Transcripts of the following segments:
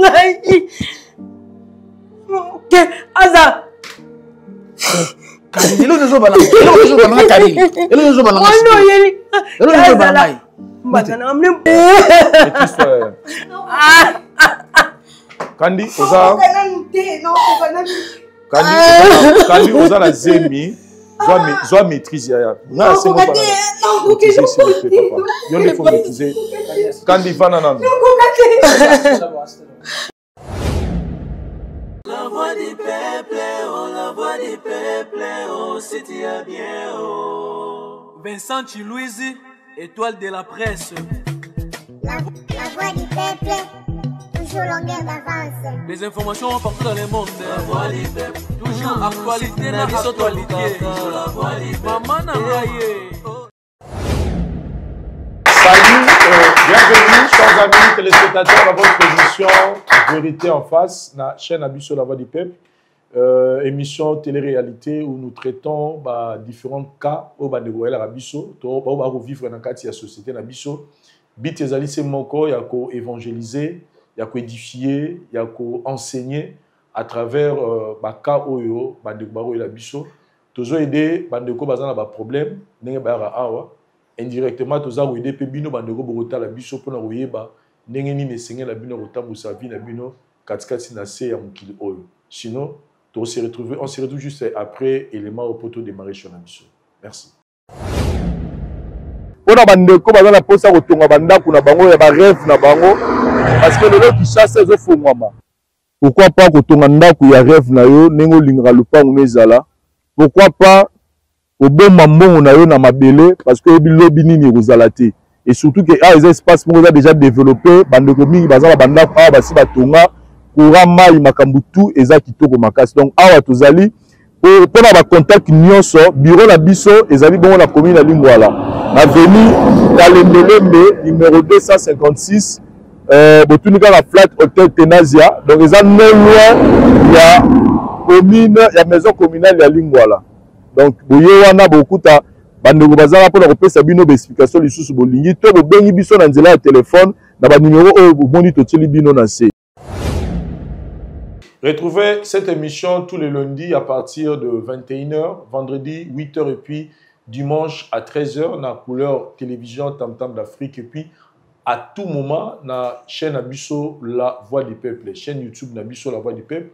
Ngai ke aza Karine, eloko ezobala eloko ezobala nga Karine, eloko ezobala nga wana oyeli eloko ezobala ngai. Mbata na mne. Kandi oza Kandi Kandi oza na zemi zwa maîtrise yaya nga asengo maîtriser s'il vous plaît papa yo nde faut maîtriser Kandi vanda nanu. La voix du peuple, oh, la voix du peuple, oh, si tu as bien, oh. Vincent Chiluizi, étoile de la presse. La voix du peuple, toujours longueur d'avance. Les informations partout dans le monde. La voix du peuple, toujours actualité na actualité. La voix du peuple. Maman na ngai ye. Salut, bienvenue, chers amis téléspectateurs, à votre émission Vérité en face, la chaîne Abisso La Voix du Peuple, émission télé-réalité où nous traitons bah, différents cas au bandeko biso, to ba ba vivre dans kati ya société na biso. But ezali se moko ya ko évangéliser, ya ko édifier, ya ko enseigner à travers ba cas oyo bandeko ba la biso. Tozo aider bandeko baza na ba problème ndenge bayaka awa. Indirectement toza ko aider pe bino bandeko bokotala biso mpona koyeba ndenge nini esengeli na bino kotambusa vie na bino katikati na se ya mokili oyo. Sinon to se retrouver, on se retrouve juste après élément au poteau démarrer sur la biso. Merci. Mpona bandeko baza na mposa ya kotonga bandako na bango ya barêve na bango, parce que lelo Kinshasa ezofongwama. Pourquoi pas kotonga ndako ya rêve na yo ndenge olingaka lopango no ezala? Pourquoi pas kobomba mbongo na yo na mabele, parce que oyebi lobi nini ekozala te? Et surtout que awa eza espace moko eza déjà développé, bandeko mingi baza na bandako awa basi batonga, courant, mai, makambo tout eza kitoko makasi. Donc awa tozali mpona bacontact nyonso. Bureau na biso ezali bongo na commune ya Lingwala, na avenue Kalembelembe numéro 256. Botuni kaka flat hotel Tenasia, donc eza non loin ya commune ya maison communale ya Lingwala. Donc boye wana bokuta bandeko bazala mpona kopesa bino baexplication lisusu bolingi, to bobengi biso na nzela ya telefone na banumero oyo bomoni totieli bino na se. Retrouvez cette émission tous les lundis à partir de 21h, vendredi 8h et puis dimanche à 13h na couleur télévision Tam Tam d'Afrique et puis à tout moment na chaîne na biso La Voix du Peuple, chaîne YouTube na biso La Voix du Peuple.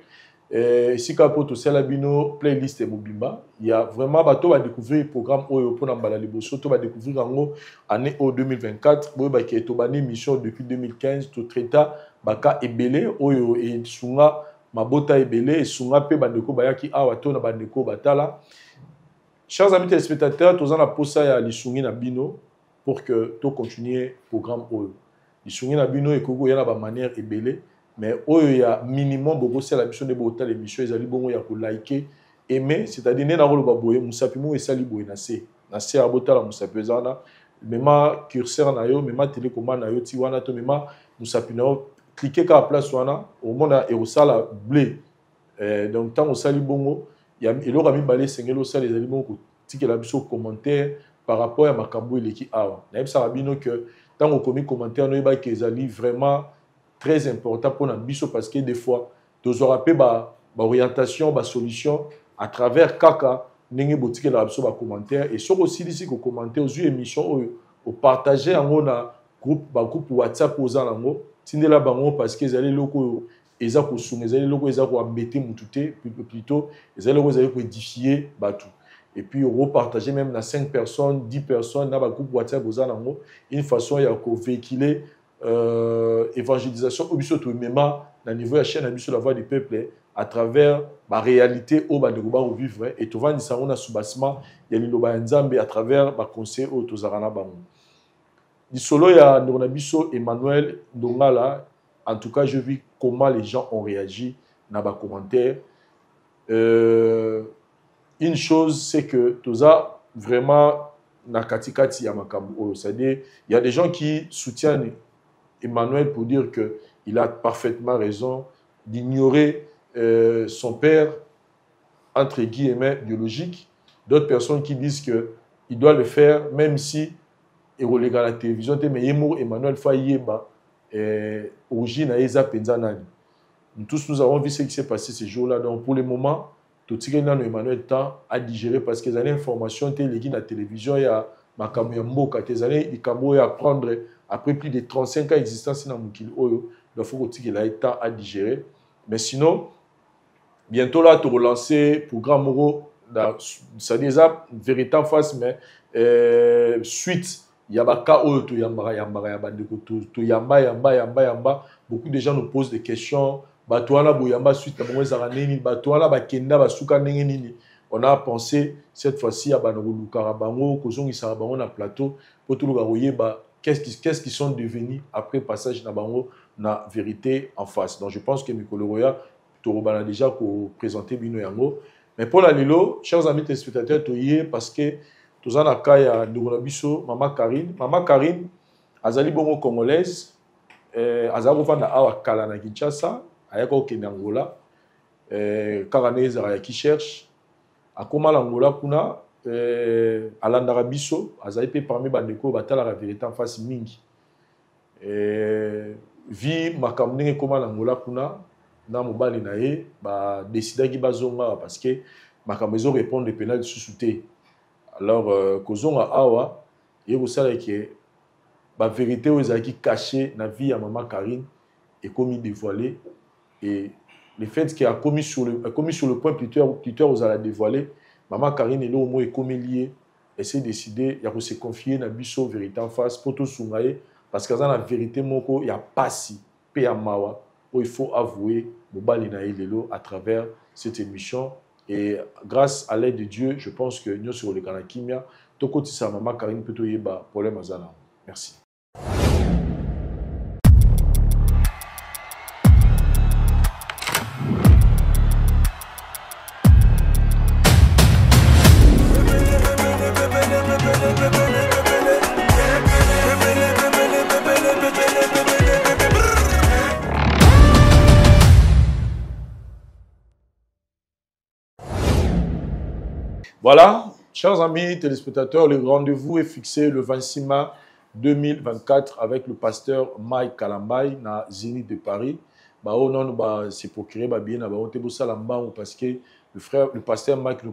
Esika po tosala bino playlist mobimba ya vraiment bato ba découvrir programme oyo mpona mbala liboso to ba découvrir yango année oyo 2024. Boyebaki tobandi émission depuis 2015, totraita baka ebele oyo esunga mabota ebele, esunga mpe bandeko bayaki awa to na bandeko batala. Chers amis téléspectateurs, toza na posa ya lisungi na bino pour que to continuer programme oyo. Lisungi na bino ekoki koya na bamanière ebele, mais oyo ya minimum bokosala biso nde botala émission ezali bongo ya kolike, aimer, c'est-à-dire nde nakoloba boye, mosapi moko esali boye na se na se ya botala mosapi eza wana, mema curseur na yo, mema télécommande na yo ti wana, to mema mosapi na yo, clique kaka place wana, omona ekosala bleu. Donc ntango osali bongo, eloko ya mibale esengeli osala ezali bongo kotikela biso commentaire par rapport ya makambo eleki awa. Nayebisaka bino ke ntango okomi commentaire, noyebaki ezali vraiment très important mpona biso, parce que des fois tozwaka mpe baorientation, basolution à travers kaka ndenge botikelaka biso bacommentaire. Et soki osilisi kocommenter, ozwi émission oyo, opartage yango na groupe, bagroupe WhatsApp oza nango, tindela bango, parce que ezali eloko oyo eza kosunga, ezali eloko eza koembêter mutu te, plutôt ezali eloko ezali koédifier bato. Et puis okopartage même na 5 personnes, 10 personnes na bagroupe WhatsApp oza nango, une façon ya kovéhiculer évangélisation oyo biso tomema na niveau ya chaîne na biso La Voix du Peuple à travers baréalité oyo bandeko bakovivre, et tovandisa yango na soubassement ya liloba ya Nzambe à travers baconseil oyo tozalaka na bango. Lisolo ya ndeko na biso Emmanuel Ndongala, en tout cas je vis comment les gens ont réagi na bacommentaire. Une chose, c'est que toza vraiment na katikati ya makambo oyo, c'est-à-dire il y a des gens qui soutiennent Emmanuel pour dire que il a parfaitement raison d'ignorer son père entre guillemets biologique, d'autres personnes qui disent que il doit le faire même si ekoleka na télévision te, mais ye moko Emmanuel faut ayeba. Origine na ye eza mpenza nani? Nous tous, nous avons vu ce qui s'est passé ce jour-là. Donc pour le moment, totikeli nano Emmanuel temps à digérer, parce que ezali information te eleki na télévision ya makambo ya mboka te, ezali likambo oyo apprendre après plus de 35 ans existence na mokili oyo. Donc faut kotikela ye temps à digérer. Mais sinon, bientôt là, torelancer programme moko, c'est-à-dire eza vérité en face, mais suite ya baka oyo toyambaka yambaka ya bandeko, toyamba yamba yamba yamba. Beaucoup de gens nous posent des questions: bato wana boyamba, suite na bango ezalaka ndenge nini? Bato wana bakenda, basuka ndenge nini? On a pensé cette fois-ci ya bana kolukaka bango, kozongisaka bango na plateau po toluka koyeba qu'est-ce qu'ils sont devenus après passage na bango na Vérité en face. Donc je pense que mikolo oya, tokobana déjà koprésenter bino yango. Mais pour la lelo, chers amis téléspectateurs, toye parce que toza na cas ya ndeko na biso mama Karine. Mama Karine azali bongo congolaise, azala kovanda awa kala na Kinshasa. Ayaka kokende Angola, kaka ndenge ezalaka ya qui cherche. Akóma na Angola kuna, alandaka biso, azali mpe parmi bandeko oyo batalaka Vérité en face mingi. Vi makambo ndenge ekóma na Angola kuna na mobali na ye, badécidaki bazonga awa parce que makambo ezorépondre mpena lisusu te. Alors kozonga awa, ye kosala ke bavérité oyo ezalaki caché na vie ya mama Karine ekomi dévoilé. Et le fait que akomi sur le point plutôt ozala dévoilé, mama Karine, eloko moko ekomeli ye, ese décidé ya kose confier na biso Vérité en face mpo tosunga ye, parce que aza na vérité moko ya pasi mpe ya mawa oyo il faut avouer mobali na ye lelo à travers cette émission. Et grâce à l'aide de Dieu, je pense que nyonso ekoleka na kimia. Tokotisa mama Karine mpe toyeba problème aza nango. Merci. Voilà, chers amis téléspectateurs, le rendez-vous est fixé le 26 mai 2024 avec le pasteur Mike Kalambay na Zénith de Paris. Bah, oh non, bah, c'est procuré, bah, bien, bah, on te ça parce que le frère, le pasteur Mike nous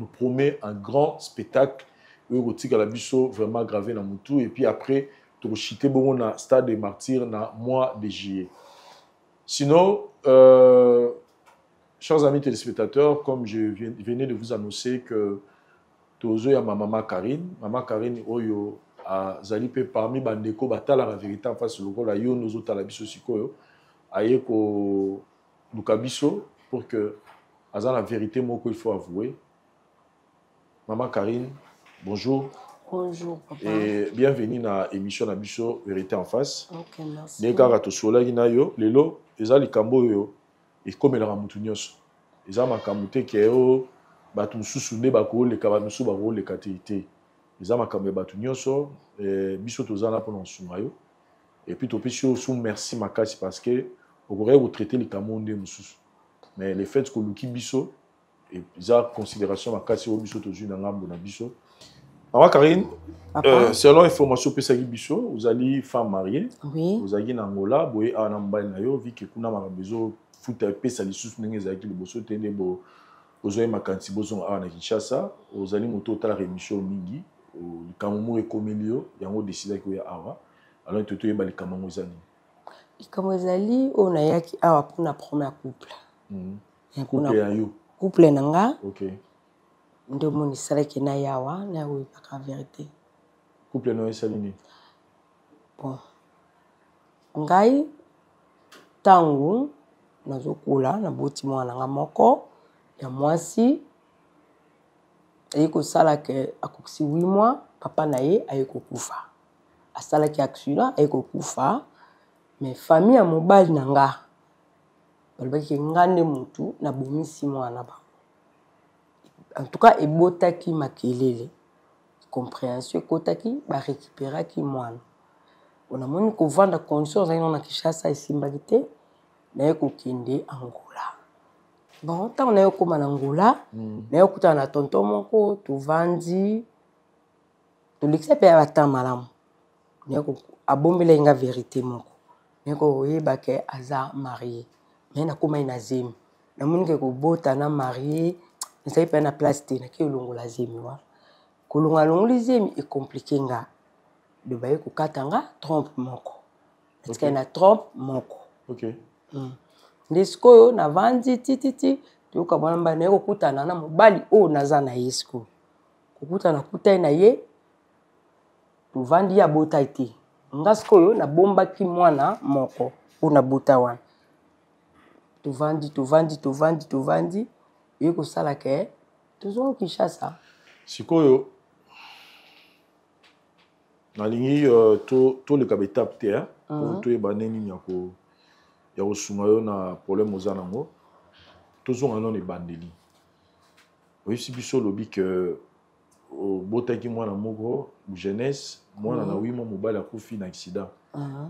promet un grand spectacle. Oyo biso vraiment gravé na mutu. Et puis après, tokochuter bon na stade des Martyrs na mois de juillet. Sinon, chers amis téléspectateurs, comme je venais de vous annoncer que tozo ya mama Karine, mama Karine oyo azali mpe parmi bandeko batalaka Vérité en face lokola yo nozotala biso sikoyo, aye koluka biso pour que aza na vérité moko il faut avouer. Mama Karine, bonjour. Bonjour, papa. Et bienvenue na émission na biso Vérité en face. Ok, merci. Ndenge kaka tosolaki na yo, lelo eza likambo oyo ekomelaka motu nyonso. Eza makambo te ke o bato mosusu nde bakoleka, bato mosusu bakoleka te. Te, eza makambo ya bato nyonso. Biso toza na mpona kosunga yo. Et puis topesi yo su merci makasi, parce que okokaki kotraiter likambo nde mosusu, mais le fait koluki biso eza considération makasi oyo biso tozwi na ngambo na biso. Mama Karine, selon information opesaki biso, ozali femme mariée. Oui. Ozalaki na Angola boye awa na mobali na yo. Vike kuna makambo ezofuta epesa lisusu ndenge ezalaki liboso te, nde ozwaki makanisi bozonga awa na Kinshasa. Ozali moto otalaka émission mingi. Likambo moko ekomeli yo, yango odecidaki oya awa. Alors to toyeba likambo yango eza nini? Likambo ezali oyo, nayaki awa mpona problème ya couple. Couple ya yo? Couple na nga. Nde omoni esalaki naya awa, naya koyebaka vérité. Couple na yo esali nini? Bon, ngai ntango nazokola, naboti mwana na nga moko ya mwasi. Aye kosala ke akokisi 8 mois, papa na ye aye kokufa. Asalaki accident, aye kokufa. Mais famille ya mobali na nga balobaki ke nga nde motu nabomisi mwana bango. En tout cas, ebotaki makelele, compréhension ekotaki, barécupéraki mwana. Namoni kovanda condition ozalaki nano na Kinshasa esimbaki te, naye kokende Angola. Bon, ntango naye kokóma na Angola, naye kokutana na tonton moko, tovandi, tolekisa mpe ya batemps malamu. Abombelaki nga vérité moko. Naye koyeba ke aza marie, mais nakomai na zemi. Namoni ke kobota na marie ezali mpe na place te. Nake olongola zemi wana. Kolongola, longoli zemi, ecompliquer nga. Do baye kokata nga trompe moko, natikali na trompe moko. Nde sikoyo navandi tititi, toyoka mwana mobali. Naye kokutana na mobali oyo naza na ye sikoyo. Kokutana, kutai na ye, tovandi, ye abota te. Nga sikoyo nabombaki mwana moko oyo nabota wana. Tovandi, tovandi, tovandi, tovandi, eye kosala ke tozongi Kinshasa. Sikoyo nalingi toleka baétape te, po toyeba nde nini ya kosunga yo na problème oza nango. Tozonga nano ebandeli. Oyebisi biso, olobi ke obotaki mwana moko jeunesse, mwana na 8 mois, mobali akufi na accident.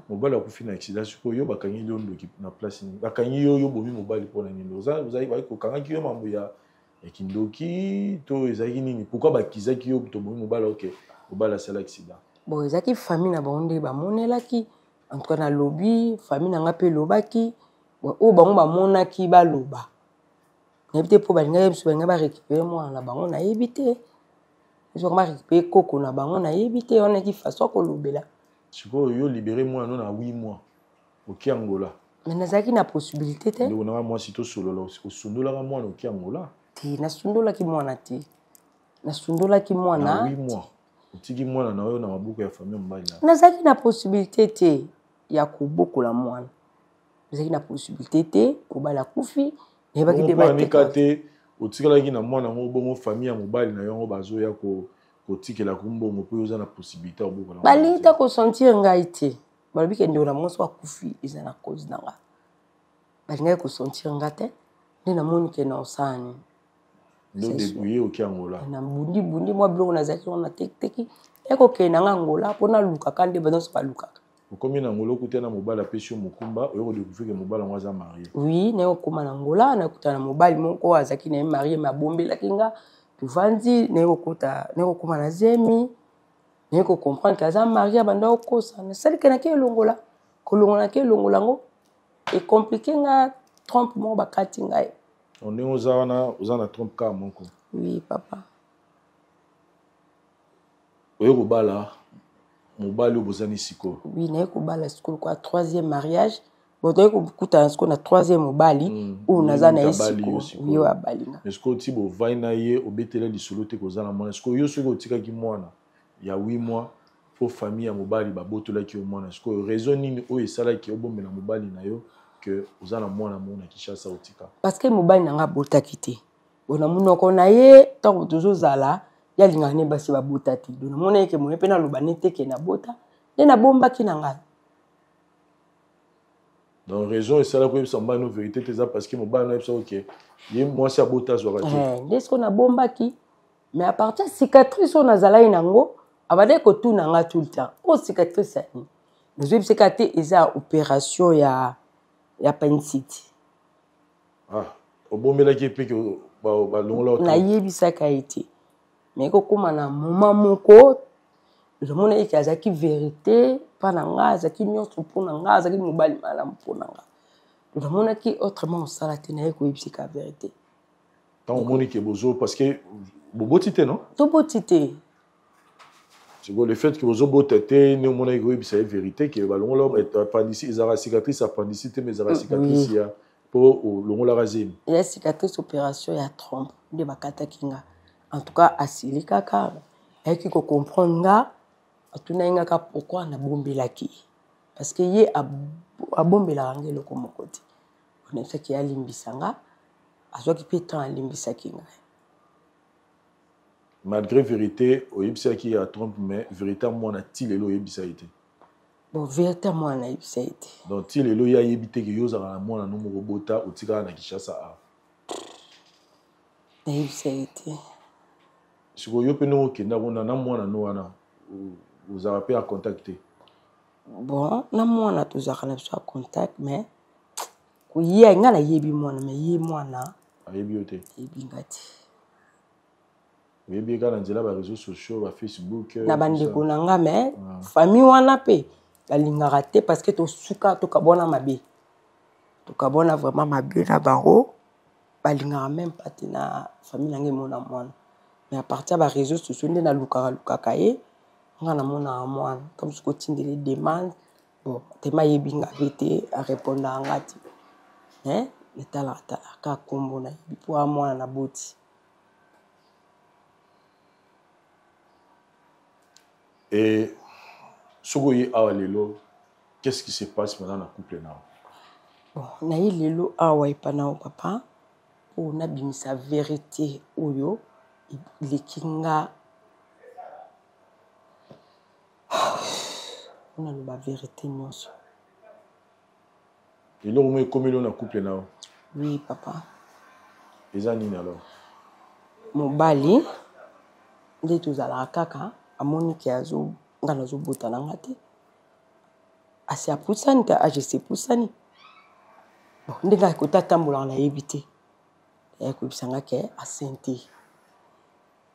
Mobali akufi na accident. Sikoyo yo bakangi yo ndoki na place nini? Bakangi yo, yo bomi mobali mpona nini? Ozali kokangaki yo mambo ya kindoki to ezalaki nini? Pourquoi bakizaki yo tobomi mobali? Ok, mobali asala accident. Bon, ezalaki famille na bango nde bamonelaki. En tout cas nalobi, famille na nga mpe elobaki oyo bango bamonaki, baloba. Nayebi te mpo balingaki biso, balingai barécupérer mwana na bango, nayebi te. Soki barécupérer koko na bango, nayebi te. Wana eki façon akolobela. Sikoyo yo libéré mwana no na 8 mois, oki Angola. Mais nazalaki na possibilité te. Ndeko nanga mwasi, tosolola. Osundolaka mwana, oki Angola? Te, nasundolaki mwana te, nasundolaki mwana Na 8 mois otiki mwana na yo na maboko ya famille mobali na? Nazalaki na possibilité te ya kobokola mwana, nazalaki na possibilité te. Mobali akufi, nayebaki te. Banika te, otikalaki na mwana yango bongo. Famille ya mobali na yango bazoya kotikela mbongo mpo oza na possibilité ya kobokola? Balingi ta kosentir ngai te. Balobi ke ndeko na bango so akufi, eza na cause na nga. Balingaki kosentir nga te. Nde namoni ke na osala nini? Nde odébrouille, oki Angola. Na bundi bundi mwa biloko nazalaki wana, tekiteki, ekokende na nga Angola mpo nalukaka nde banso balukaka. Okomi na Angola, okuti na mobali apesi yo mokumba. Oyo kodécouvrir ke mobali yango aza marie? Oui, naye kokóma na Angola, nakutana na mobali moko azalaki na ye marie, mais abombelaki nga. Tovandi, naye kokota, naye kokóma na zemi, naye kocomprendre ke aza marie, abanda kokosa. Nasalike, nake elongola, kolongola, nake elongola yango, ecompliquer nga trompe moko, bakati ngai. Ndenge oza wana, oza na trompe kaka moko? Oui, papa. Oye kobala mobali oyo bozani sikoyo? Oui, naye kobala sikoyo kwa troisième mariage. Bon, toye kokutana sikoyo na troisième mobali oyo naza na ye sikoyo, ye oyo abali nga. Sikoyo ti bovai na ye, obetela lisolo te koza na mwana. Sikoyo yo soki otikaki mwana ya 8 mois mpo famille ya mobali babotolaki yo mwana, sikoyo raison nini oyo esalaki obombela mobali na yo ke oza na mwana moko na Kinshasa otika? Parce que mobali na nga abotaki te. Bon, na monoko na ye, ntango tozozala, ye alingaka ne basi babota te. Donc namona eke moye mpe naloba ne te ke nabota, nde nabombaki na ngai. Donc raison esalaki oyebisa mobali no vérité te eza parce que mobali no ayebisa oke ye mwasi abota azwaka te? Nde sikoyo nabombaki. Mais à partir ya cicatrice oyo nazalaki nango, abandaki kotuna nga tout le temps: oyo cicatrice ya nini? Nazoyebisaka te, eza opération ya appendicite. Ah, obombelaki ye mpe ke balongola? Nayebisaka ye te, mais ekokóma na moment moko, nazomona eke azalaki vérité mpa na nga, azalaki nyonso mpo na nga, azalaki mobali malamu mpo na nga. Namonaki autrement mosala te, naye koyebisika vérité. Ntango omoni ke bozo, parce que boboti te, non? Toboti te. Sikoyo le fait ke bozobota te, nde omonaki koyebisa ye vérité ke balongola appendicite. Ezalaka cicatrice appendicite te, mais ezalaka cicatrice ya mpo olongolaka zemi. Ya cicatrice opération ya trompe nde bakataki nga. En tout cas asili kaka, ayaki kocomprendre nga. Atunaki nga kaka pourquoi nabombelaki ye, parce que ye abombelaka nga eloko moko te. Onayebisaki ye, alimbisa nga. Azwaki mpe temps, alimbisaki ngai. Malgré vérité oyebisaki ya trompe, mais vérité ya mwana ti lelo oyebisa ye te? Bon, vérité ya mwana nayebisa ye te. Donc ti lelo ye ayebi te ke yo ozalaka na mwana no moko bota, otikala na Kinshasa awa? Nayebisa ye te. Sikoyo yo mpe ndenge okenda kuna na mwana no wana, ozalaka mpe ya contact te? Bon, na mwana tozalaka na biso ya contact, mais koye ngai nayebi mwana, mais ye mwana ayebi yo te. Ayebi nga te. Oyebi ye kaka na nzela baréseaux sociaux, bafacebook? Na bandeko na nga, mais famille wana mpe. Balingaka te parce que tosuka tokabwana mabe. Tokabwana vraiment mabe na bango. Balingaka même pas te na famille na ngai emona mwana. Mais à partir ya ba réseaux sociaux nde nalukaka lukaka ye, nga namonaka mwana. Comme soki otindeli demande, bon, tema ayebi nga pe te, arépondaka nga te. Mais natalaka talaka kaka kombo nayebi po a mwana naboti. Et soki oye awa lelo, qu'est-ce qui se passe maintenant na couple na yo? Bon, naye lelo awa epa na yo papa, po nabimisa vérité oyo eleki nga. Po naloba vérité nyonso. Eloko moko ekomeli yo na couple na yo? Oui papa. Eza nini alors? Mobali nde tozalaka kaka, amoni ke azo nga nazobota na nga te. Asi apusani te, age esi epusani. Bon, ndenge akota atambolaka nayebi te. Aye koyebisa nga ke asente.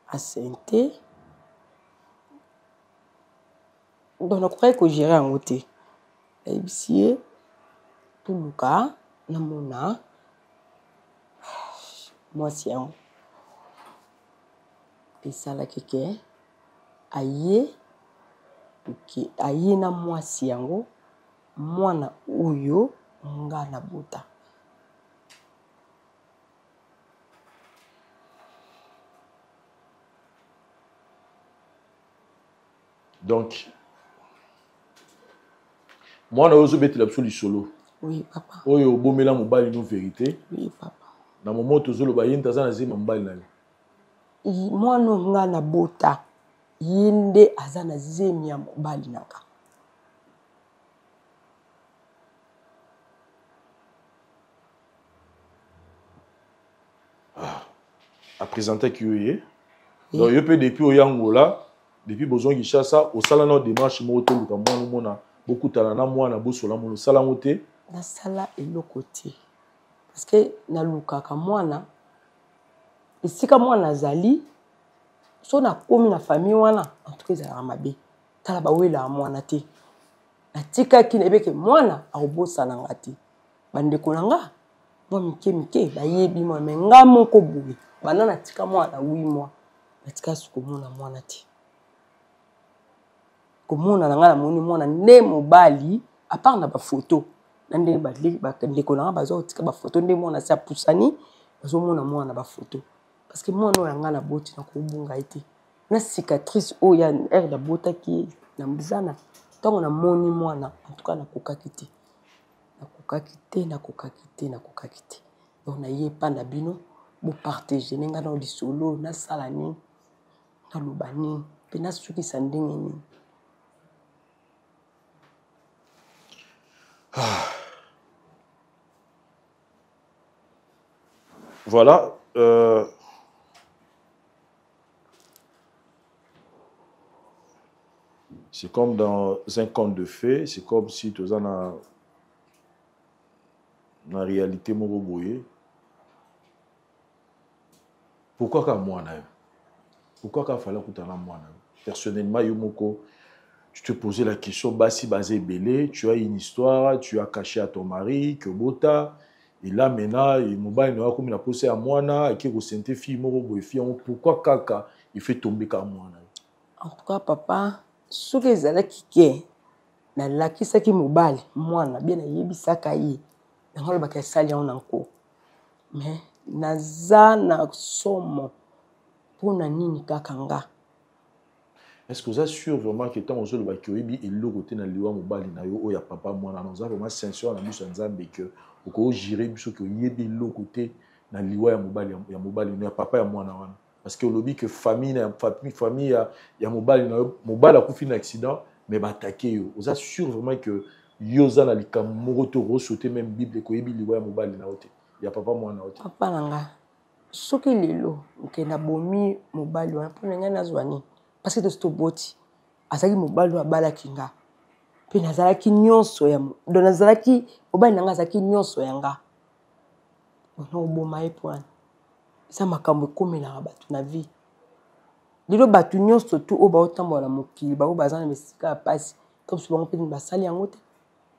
Asente. Donc nakokaki kogérer yango te. Nayebisi ye toluka namona mwasi yango. Esalaki ke aye, toke, aye na mwasi yango, mwana oyo nga nabota. Donc mwana oyo ozobetela biso lisolo. Oui, papa. Oyo obomela mobali no vérité. Oui, papa. Na moment tozoloba ye nde aza na zemi mobali na yo. Mwana oyo nga nabota, ye nde aza na zemi ya mobali na nga. Ah, apresentaki yo ye. Donc yo mpe depuis oya Angola, depuis bozongi Kinshasa, osala na démarche moko toluka mwana omona, bokutana na mwana bosola mona, osala yango te? Nasala eloko te. Parce que nalukaka mwana, esika mwana azali, so nakomi na famille wana, en tout cas ezalaka mabe. Tala bawelaka mwana te. Natikaki nayebi ke mwana akobosana nga te. Bandeko na nga, mwa mike mike, bayebi mwana, mais nga moko boye, banda natika mwana 8 mois, natika su komona mwana te. Komona na nga namoni mwana nde mobali, à part na ba photo, na ndenge bandeko na nga baza kotika ba photo, nde mwana asi apusani, bazomona mwana na ba photo. Parce que mwana oyo ya nga naboti, nakobunga ye te. Na cicatrice oyo ya heure nabotaki ye na Mbzana, ntango namoni mwana, en tout cas nakokaki te. Nakokaki te, nakokaki te, nakokaki te. Donc naye epa na bino, bopartage ne nga na lisolo, nasala nini, naloba nini, mpe nasukisa ndenge nini. Ah. Voilà. C'est comme dans un conte de fées, c'est comme si tu en as la réalité moko boye. Pourquoi ka mwana yo? Pourquoi ka fallait kutana mwana yo? Personnellement, yo moko, tu te posais la question, basi basé belé, tu as une histoire, tu as caché à ton mari, que bota, et là maintenant, il mobile n'a comme la poussé à mwana, et qui ressentait fille moko boye fille, pourquoi kaka il fait tomber ka mwana? En tout cas, papa, soki ezalaki ke nalakisaki mobali mwana bien nayebisaka ye, yango alobaka esali yango na nko. Mais naza na somo mpona nini kaka nga? Est-ce que vous êtes sûr vraiment que tant ozoloba ki oyebi eloko te na liwa mobali na yo oyo ya papa mwana na oza vraiment sincère na miso ya Nzambe que okoki gérer biso ki oyebi eloko te na liwa ya mobali ya mobali ya papa ya mwana wana? Parce que olobi que famille na famille ya, ya mobali na yo, mobali akufi na accident mais ba attaquer yo. Oza sûr vraiment que yo oza na likambo moko te okosote même Bible koyebi liwa ya mobali na yo te, ya papa mwana na yo te? Papa na nga, soki lelo nke nabomi mobali wana mpo na ngai nazwa nini? Parce que tosi toboti, azalaki mobali oyo abalaki nga mpe nazalaki nyonso ya donc nazalaki mobali na nga azalaki nyonso ya nga. Mpona koboma ye mpo wana eza makambo ekomelaka bato na vie. Lelo bato nyonso tu oyo baotambola na mokili, bango baza na bisika ya pasi, To biso bango mpe basali yango te.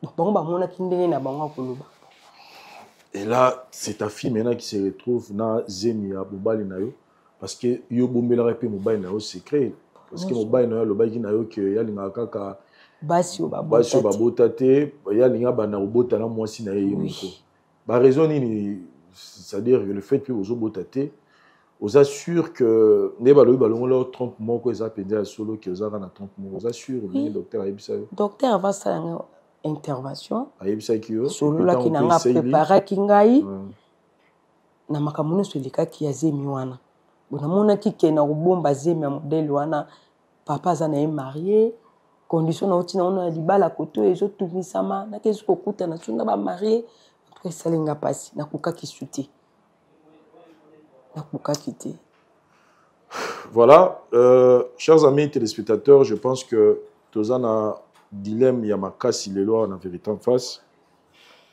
Donc bango bamonaki ndenge na bango ya koloba. Et là, c'est ta fille maintenant qui se retrouve na zemi ya mobali na yo, parce que yo bombelaka mpe mobali na yo secret, parce que mobali na yo alobaki na yo ke ye alingaka kaka basi oyo basi oyo babota te, ye alingi abanda kobota na mwasi na ye ye moko. Baraison nini? C'est-à-dire que le fait mpe ozobota te, oza sûr que nde balobi balongola yo trompe moko eza mpenza ya solo ke oza kaka na trompe moko? Oza sûr ndenge docteur ayebisa yo? Docteur ava asala yango intervention, ayebisaki yo, asololaki na nga, apreparaki ngai na makambo nyonso elekaki ya zemi wana. Bo namonaki ke na kobomba zemi ya modele wana, papa aza na ye marie, condition nauti na wana ya libala koto oyo ezotungisama, nakezi kokutana so na bamarie, antuka esali nga mpasi, nakokaki su te, nakokaki te. Voilà, chers amis téléspectateurs, je pense que toza na dilemme ya makasi lelo awa na Vérité en face.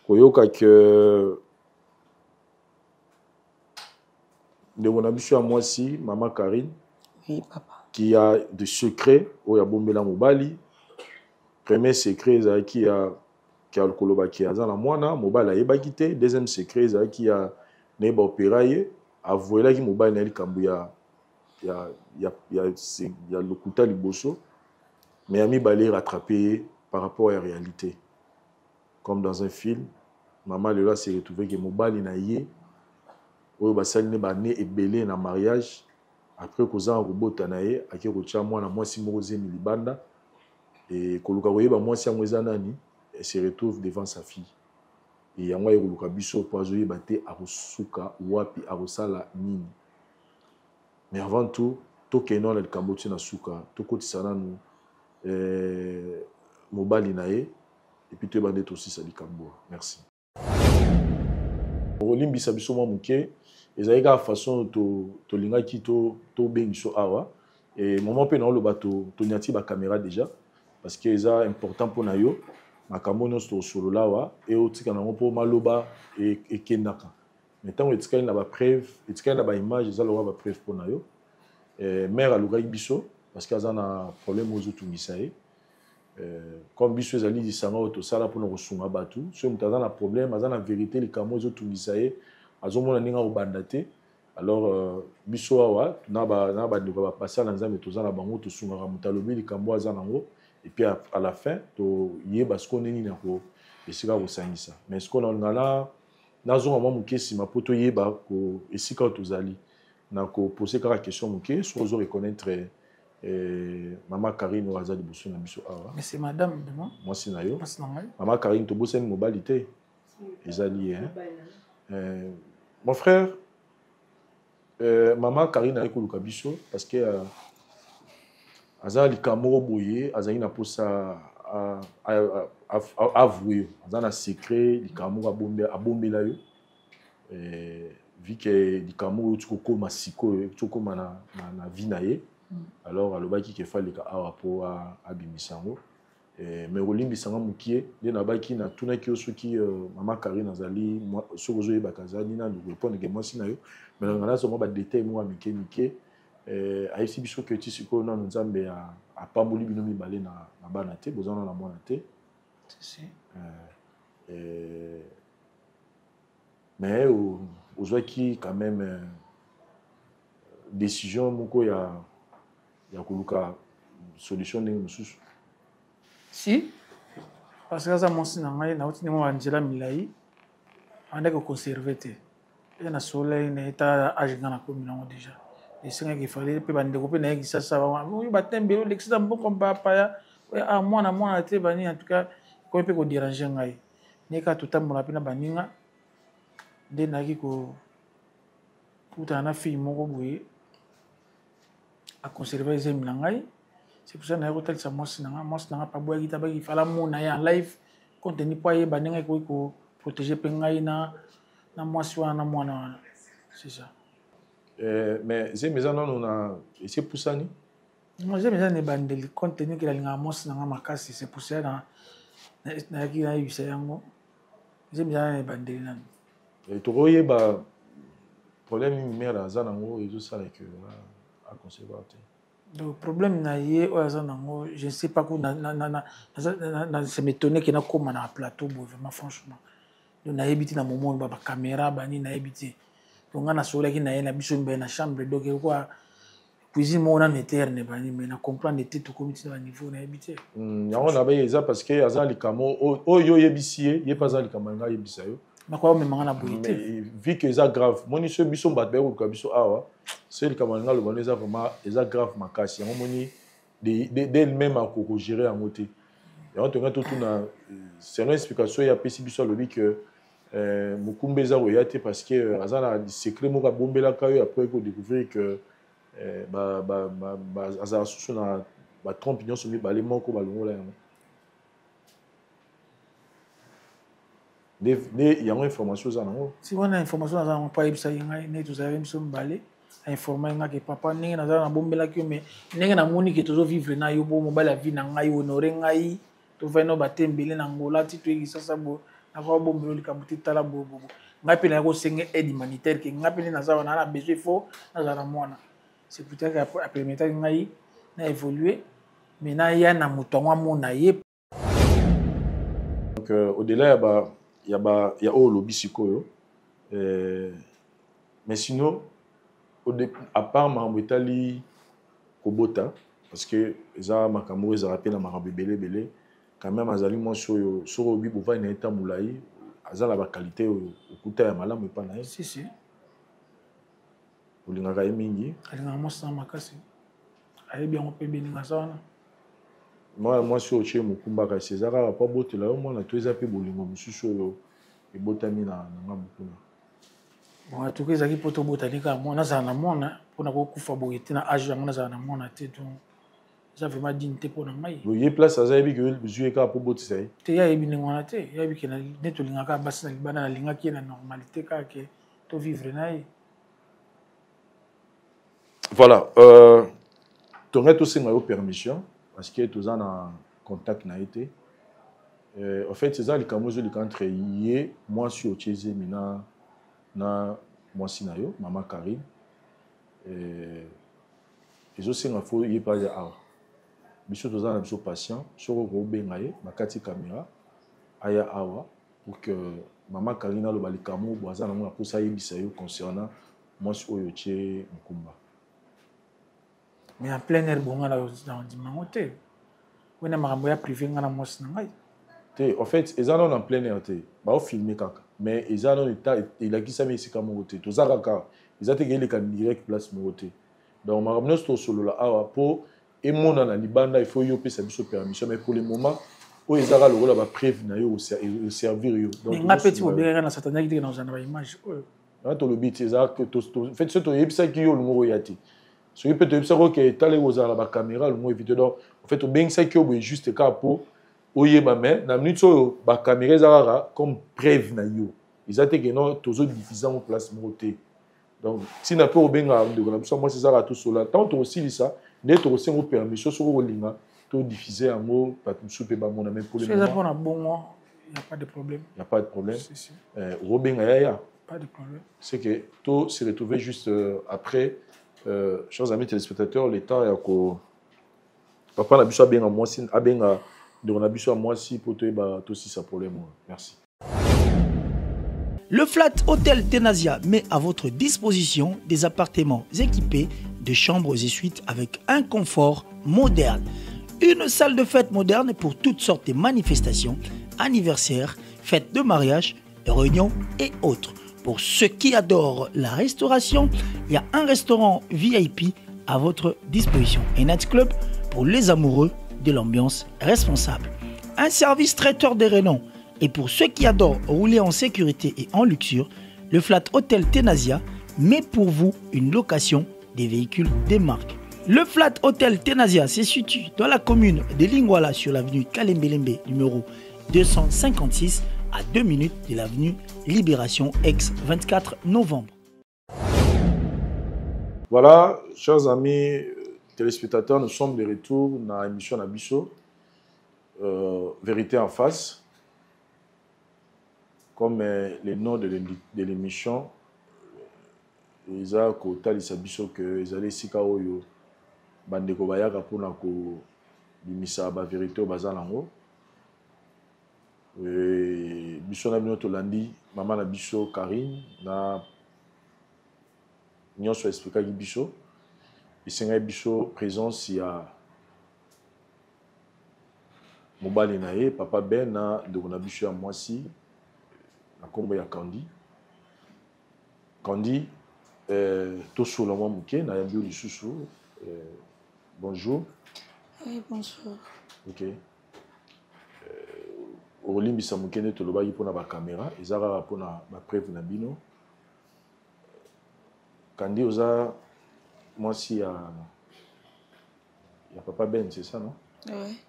Koyoka que ndeko na biso ya mwasi, mama Karine, oui, papa, qui a des secrets oyo abombela mobali. Premier secret ezalaki ya ya kolobaki aza na mwana, mobali ayebaki te. Deuxième secret ezalaki ya nayeba opéra ye, avoyelaki mobali na ye likambo ya lokuta liboso, mais ya mibale rattrape ye par rapport ya réalité. Comme dans un film, mama lelo ase retrouve ke mobali na ye oyo basali ne bane ebele na mariage, après kozanga kobota na ye, ake kotia mwana mwasi moko zemi libanda, e koluka koyeba mwasi yango eza nani, elle se retrouve devant sa fille. E yango aye koluka biso mpo azoyeba te akosuka wapi, akosala nini. Mais avant tout, tokende wana likambo ti na suka, tokotisa nanu mobali na ye, et puis toyeba nde tosisa likambo. Merci. Okolimbisa biso mwa moke, ezali kaka façon tolingaki tobengi biso awa. E moment mpe naoloba, toniati bacaméra déjà, parce que eza important mpo na yo. Makambo nyonso tosolola awa e otika nango mpo maloba ekendaka, mais ntango etikali na bapreuve, etikali na baimage, eza lokola bapreuve mpo na yo. Mare alukaki biso parce que aza na problème oyo ezotungisa ye. Comme biso ezali lisanga oyo tosala mpona kosunga bato, soki moto aza na problème, aza na vérité, likambo oyo ezotungisa ye, azomona ndenge akobanda te, alors biso awa na bandeko basala Nzambe toza na bango, tosungaka moto alobi likambo aza nango, et puis à la fin toyeba sikoyo ndenge nini ako esika kosangisa. Mais sikoyo nalinga na nazonga mwa moke nsima mpo toyeba esika oyo tozali. Na kopose kaka question moke, soki ozo reconnaître mama Karine oyo aza liboso na biso awa. Mais c'est madame vraiment. Mwasi na yo. Mwasi na ngai. Mama Karine, tobosani mobali te, ezali ye. Mon frère, mama Karine aye koluka biso parce que aza likambo moko boye azali na mposa avoue yo, aza na secret, likambo moko abombela yo. Vu que likambo oyo euti kokóma sikoyo, euti kokóma na vie na ye, alors alobaki ke faleka awa mpo abimisa yango. Mais kolimbisanga mokie nde nabaki, natunaki yo soki mama Karine azali, soki ozoyebaka azali nani, répondre ke mwasi na yo. Mais nanga nazwa mwa badetail moko ya mike mike. Ayebisi biso ke ti sikoyo nano Nzambe apamboli bino mibale na bana te, boza nano na mwana te. Mais ozwaki quand même décision moko ya koluka solution ndenge mosusu. Si, parce que aza mwasi na ngai, nauti ndenge banzela milai, andaki koconserve te. Eza na soleil na eta age nga nakomi nango déjà, esengaki efale mpe bandeko mpe naye Kisasa oyo batembeli olekisa mboka mpapaya mwana mwana te bani. En tout cas ekomi mpe kodérange ngai nde kaka totambola mpe na baninga, nde nayaki kokutana na fille moko boye aconserve zemi na ngai. C'est pour ça naye kotalisa mwasi na ngai. Mwasi na ngai mpe aboyaki te, abaki fala mona ye en live, compte tenu mpo ayeba ndenge ekoki koprotege mpe ngai na mwasi wana na mwana wana, c'est ça. Mais zemi eza nano na esi epusani? Zemi eza na ebandeli, compte tenu ke nalingaka mwasi na ngai makasi. C'est pour ça nayaki nayebisa yango. Zemi eza na ebandeli nano. Tokoyeba problème nini mare aza nango ezosala ke aconcevoir te? Donc problème na ye oyo aza nango, je ne sais pas ko na na na na se m'étonner que nakóma na plateau boye, vraiment, franchement. Donc nayebi te na moment oyo bacaméra bani, nayebi te. Donc ngai nasololaki na ye na biso mibale na chambre, donc ekoa cuisine moko nano eterne bani, mais na comprendre te tokomi ti na baniveau, nayebi te. Yango na baye eza parce que aza likambo oyo oyebisi ye, ye mpe aza likambo ya ngai ayebisa yo. Bakoya omemanga na boye te. Vu que eza grave, moni so biso bato baye koluka biso awa, so likambo na ngai aloba no eza vraiment, eza grave makasi. Yango moni d'elle-même akokogérer yango te. Yango tongai totuna selon explication ye apesi biso. Alobi que mokumba eza koya te parce que aza na secret moko abombelaka yo. Après kodécouvrir que azala susu na batrompe nyonso mibale, moko balongola yango nde yango information oza nango. Si wana information naza nango mpo ayebisaki ngai ndenge tozalaki biso mibale, ainformaki ngai ke papa, ndenge nazala nabombelaki yo, mais ndenge namoni ke tozovivre na yo bo mobali ya vie na ngai, honore ngai, tovai no batembele na Ngola ti toyeki sasa boye, nakoka bombela likambo te. Tala boye boye, ngai mpe naya kosenga aide humanitaire ke ngai mpe nde naza wana na besoin, faut nazala na mwana. C'est pour ça que apermettaki ngai na évoluer, mais naya na moto yango amona ye. Donc au-delà ya ba ya oyo olobi sikoyo, mais sinon, à part makambo etali kobota, parce que eza makambo oyo ezalaka mpe na makambo ebele ebele quand même, azali mwasi oyo soki oyebi bovandi na ye ta molai, aza na baqualité oyo okuta ya malamu epa na ye? Si, si. Olingaka ye mingi? Alingaka mwasi na makasi, ayebi yango mpe beninga aza wana. Mwana mwasi oyo otie mokumba, kasi eza kaka mpo abotela yo mwana to eza mpe bolingo mosusu oyo ebotami na ngambo kuna? Bon, en tout cas ezalaki mpo tobotani kaka mwana, nazala na mwana mpona kokufa boye te na age yango, nazala na mwana te. Donc eza vraiment digne te mpo na ngai. Ye place aza, yebi ke ozwi ye kaka mpo botisa ye? Te, ye ayebi ndenge wana te. Ye ayebi ke nde tolingaka basi na libanda, nalingaki ye na normalité kaka ke tovivre na ye. Voilà, tongai tosenga yo permission parce que toza na contact na ye te. En fait eza likambo ezolika entre ye mwasi oyo otie zemi na mwasi na yo mama Karine. Ezosenga fo ye mpe aza awa, biso toza na biso patient. Soki okobenga ye bakati caméra, aya awa pour que mama Karine aloba likambo bo aza nango na mposa ayebisa yo concernant mwasi oyo otie mokumba. Mais en plein air bonga na ndima yango te, wana makambo ya privé nga na mwasi na ngai. Te, en fait eza nano en plein air te, baofilme kaka, mais eza nano elakisami esika moko te. Toza kaka, eza te ke eleka direct place moko te. Donc makambo nyonso tosolola awa, mpo emonana libanda, il faut yo opesa biso permission. Mais pour le moment oyo ezaka lokola bapreuve na yo, oservir yo. Nga mpe ti bobengaka na satanaki te nazala na baimage oyo. Wana tolobi ti eza fait so toyebisaki yo olingo oya te. Soki mpe toyebisaki oke etala ekozala na bacaméra, olingo évite. Donc en fait tobengisaki yo boye juste kaka mpo oyeba, mais na minute oyo bacaméra eza kaka comme preuve na yo, eza te ke non tozodiffuse yango place moko te. Donc ntina mpe obengaka ndeko na biso mwasi ezaka tosola. Ntango tokosilisa nde tokosenga permission soki okolinga todiffuse yango, bato mosusu mpe bamona. Mais pour le moment eza mpona bongo, y a pas de problème. Y a pas de problème. Si, si. Okobenga yaya. Pas de problème. C'est que to se retrouver juste après, chers amis téléspectateurs, le temps ya ko papa na biso abenga mwasi, abenga ndeko na biso ya mwasi mpo toyeba tosisa problème oyo. Merci. Le Flat Hotel Tenasia met à votre disposition des appartements équipés de chambres et suites avec un confort moderne. Une salle de fête moderne pour toutes sortes de manifestations, anniversaires, fêtes de mariage, réunions et autres. Pour ceux qui adorent la restauration, il y a un restaurant VIP à votre disposition. Un night club pour les amoureux de l'ambiance responsable. Un service traiteur de renom. Et pour ceux qui adorent rouler en sécurité et en luxure, le Flat Hotel Tenasia met pour vous une location des véhicules des marques. Le Flat Hotel Tenasia se situe dans la commune de Lingwala sur l'avenue Kalembelembe numéro 256 à 2 minutes de l'avenue Libération ex 24 novembre. Voilà, chers amis téléspectateurs, nous sommes de retour dans l'émission na biso, Vérité en face. Comme le nom de l'émission, eza kotalisa biso ke ezali esika oyo Bandeko bayaka mpona kobimisa baverité oyo baza nango. Biso na bino tolandi mama na biso Karine na nyonso explikaki biso, esengaki biso présence ya mobali na ye papa Ben na ndeko na biso ya mwasi na nkombo ya Candy. Candy, tosola mwa moke, nayambi yo lisusu. Bonjour. Oui, bonjour. Ok. Olimbisa moke nde tolobaki mpona bacaméra, eza kaka mpona bapreuve na bino. Candy, oza mwasi ya papa Ben, c'est ça, non? Oui.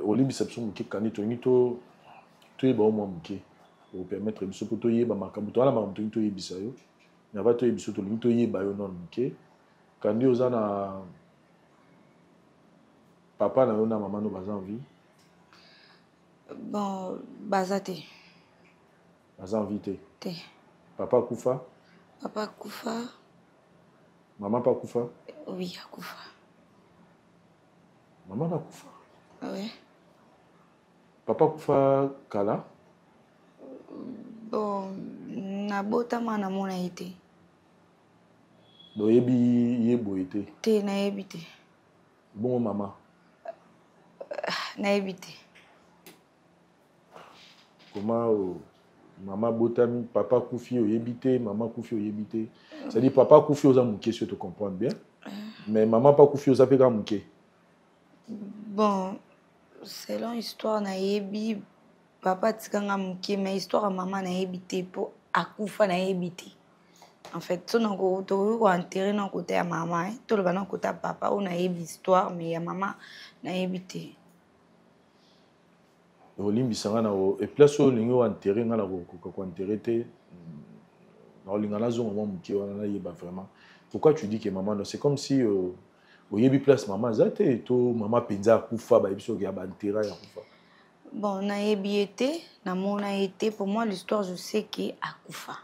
Olimbisa biso moke Candy, tolingi toyeba yo mwa moke, opermettre biso mpo toyeba makambo towana, makambo tolingi toyebisa yo. Mais avant toyeba biso, tolingi toyeba yo nano moke. Candy, oza na papa na yo na mama no baza en vie? Bon, baza te. Baza en vie te? Te. Papa akufa? Papa akufa. Mama mpe akufa? Oui, akufa. Mama nakufa? Oui. Papa akufa kala? Bon, nabotama namona ye te. Oyebi ye boye te? Te, nayebi te. Bongo mama? Nayebi te. Comment mama botami, papa akufi oyebi te, mama akufi oyebi te? C'est-à-dire papa akufi oza moke, si to comprendre bien, mais mama mpe akufi oza mpe kaka moke? Bon, selon histoire nayebi, papa atikanga moke, mais histoire ya mama nayebi te, mpo akufa nayebi te. En fait, so tokoki koenterre na kota ya mama, toloba na kota ya papa oyo nayebi histoire, mais ya mama nayebi te. Olimbisa nga na place oyo olingi oenterre nga, na kokoka koenterre te. Naolinga nazonga mwa moke wana, nayeba vraiment pourquoi tu dis que maman no, c'est comme si oyebi place mama aza te, to mama mpenza akufa, bayebi soki ya baenterra ya kufa? Bon, nayebi ye te, namona ye te. Pour moi, l'histoire, je sais que akufa.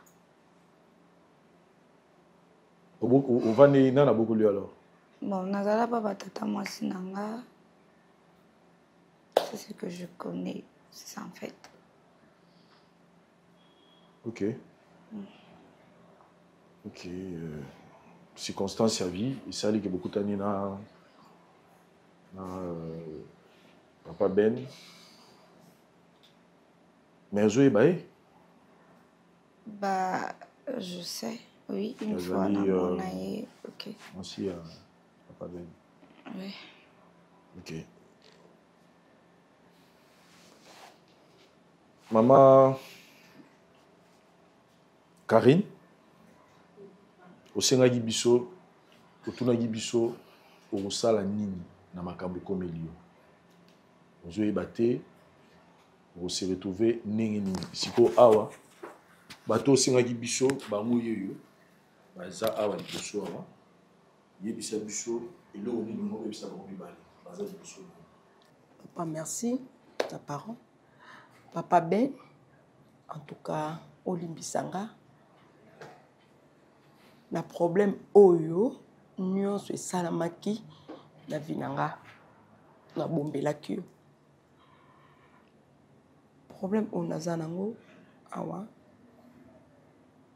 Ovandi nana bokoli alors? Bon, nazala pa batata mwasi na nga. C'est ce que je connais, c'est ça en fait. Ok. Ok. Circonstance ya vie esaliki bokutani na papa Ben, mais ozoyeba ye? Bah, je sais, oui, une fois namona ye. Ok. Mwasi ya papa Ben? Oui. Ok. Mama Karine, osengaki biso, otunaki biso okosala nini na makambo ekomeli yo, ozoyeba te okose retrouve ndenge nini. Sikoyo awa bato osengaki biso, bango yeyo baza awa liboso awa. Yebisa biso eloko nini ngo oyebisa bango mibale baza liboso. Papa, merci na parent. Papa Ben, en tout cas olimbisa nga na problème oyo nyonso esalamaki na vie na nga, nabombelaki yo problème oyo naza nango awa.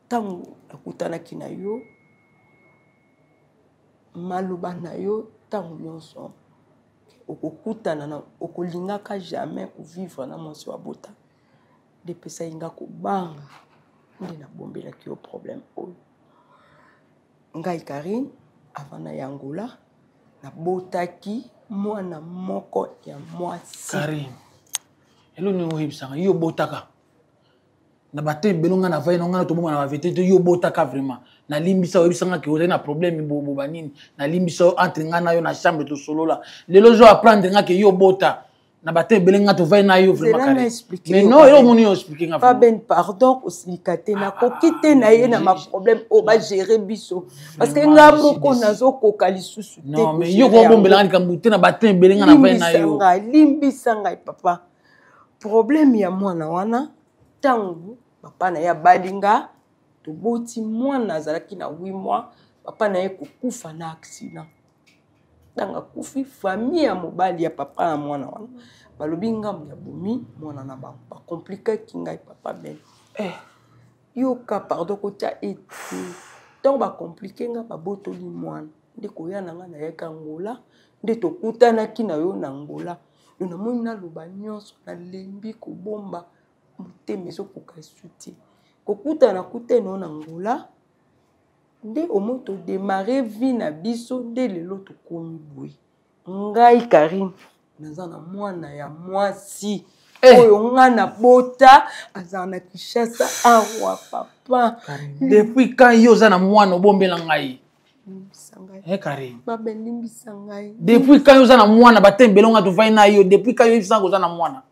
Ntango nakutanaki na yo, maloba na yo ntango nyonso okokutana na okolingaka jamais kovivre na mwasi wa bota, nde epesaki nga kobanga, nde nabombelaki yo problème oyo. Ngai Karine, avant na ya Angola, nabotaki mwana moko ya mwasi. Karine, elo nini oyebisanga yo obotaka na bato ebele? Ngai navai na ngai toboma na bavete te. Yo obotaka vraiment, nalimbisa. Oyebisanga ke ozali na problème boba nini, nalimbisa yo. Entre ngai na yo na chambre tosolola. Lelo ozo apprendre nga ke yo obota na bato ebele, ngai tovai na yo vraiment. Mais non, eloko moni yo explique nga. Ben, pardon, kosilika te, nakoki te na ye na maproblème oyo bagere biso, parce que nga moko nazokoka lisusu te. Non, mais yo kobombelanga likambo te na bato ebele, ngai navai na yo. Limbisa ngai papa. Problème ya mwana wana, ntango papa na ye abali nga, toboti mwana azalaki na 8 mois. Papa na ye kokufa na accident. Ntango akufi, famille ya mobali ya papa ya mwana wana balobi ngambo ya bomi mwana na bango. Bakomplikaki ngai papa Ben. Eh. Yoka pardon kotia ete ntango bakomplike nga babotoli mwana nde koya na ngai nayaki Angola nde tokutanaki na yo na Angola. Yo namoni naloba nyonso nalembi kobomba motema ezokoka esu te. Kokutana kutana yo na Angola nde omoni todemare vie na biso nde lelo tokomi boye. Ngai Karine naza na mwana ya mwasi eh. Oyo nga nabota azala na Kinshasa awa papa. Depuis quand yo oza na mwana obombela ngai? Eh Karine. Baba limbisa ngai. Depuis quand yo oza na mwana batembela nga tovai na yo depuis quand yo yebisa oza na mwana?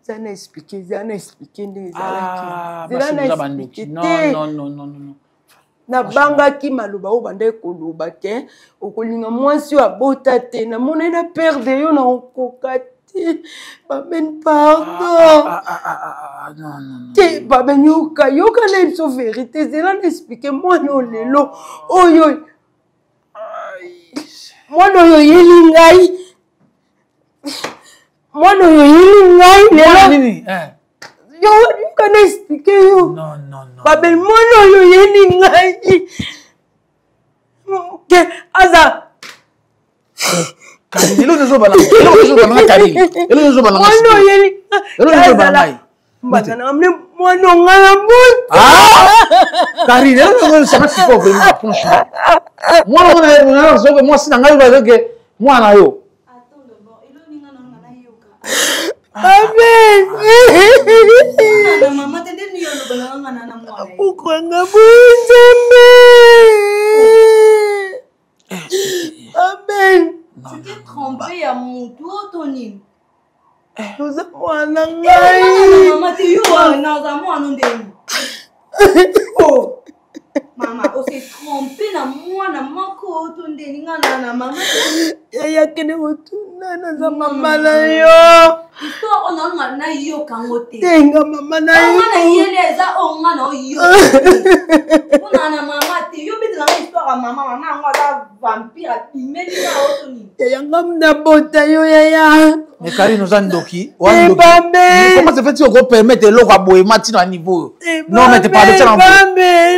Zana na expliquer, zana na expliquer ndenge ezalaki. Ah, Zela na bandoki. expliquer Non, te. non, non, non, non. Nabangaki maloba oyo bandaki koloba te okolinga mwasi oyo abota te namonai na perdre yo na okoka te baben pardon te baben yoka yoka na biso verité zela na explike mwana oyo lelo oyo mwana oyo oyeli ngai mwana oyo oyeli ngai lelo yoka na explike yo babel mwana oyo oyeli ngai ke aza mwana oyeli mbata na ngai mwana onga na butu Karine eloko sikoyo vraiment franchement mwana wana mwasi na ngai bazoke mwana yo. Amen. Okwanga bonzambe. Amen. Tu t'es trompé ya mutu to nini? Oza mwana ngai. Mama te yo naza mwana ndenge. Oh. Mama, on s'est trompé na mwana moko to ndeni nga na na mama. Yaya kende kotuna naza mama na yo. Histoire oyo na na yoka ngo te. Te nga mama na yo. Nga na yele eza oyo nga na oyoka. Mpona na mama te yo betela nga histoire ya mama mama yango aza vampire abimeli nga oyo to nini. Yaya nga nabota yo yaya. Mais Karine oza ndoki, oza ndoki. Comment se fait-il oko permettre eloko ya boye mati na niveau oyo? Non mais te parle tia na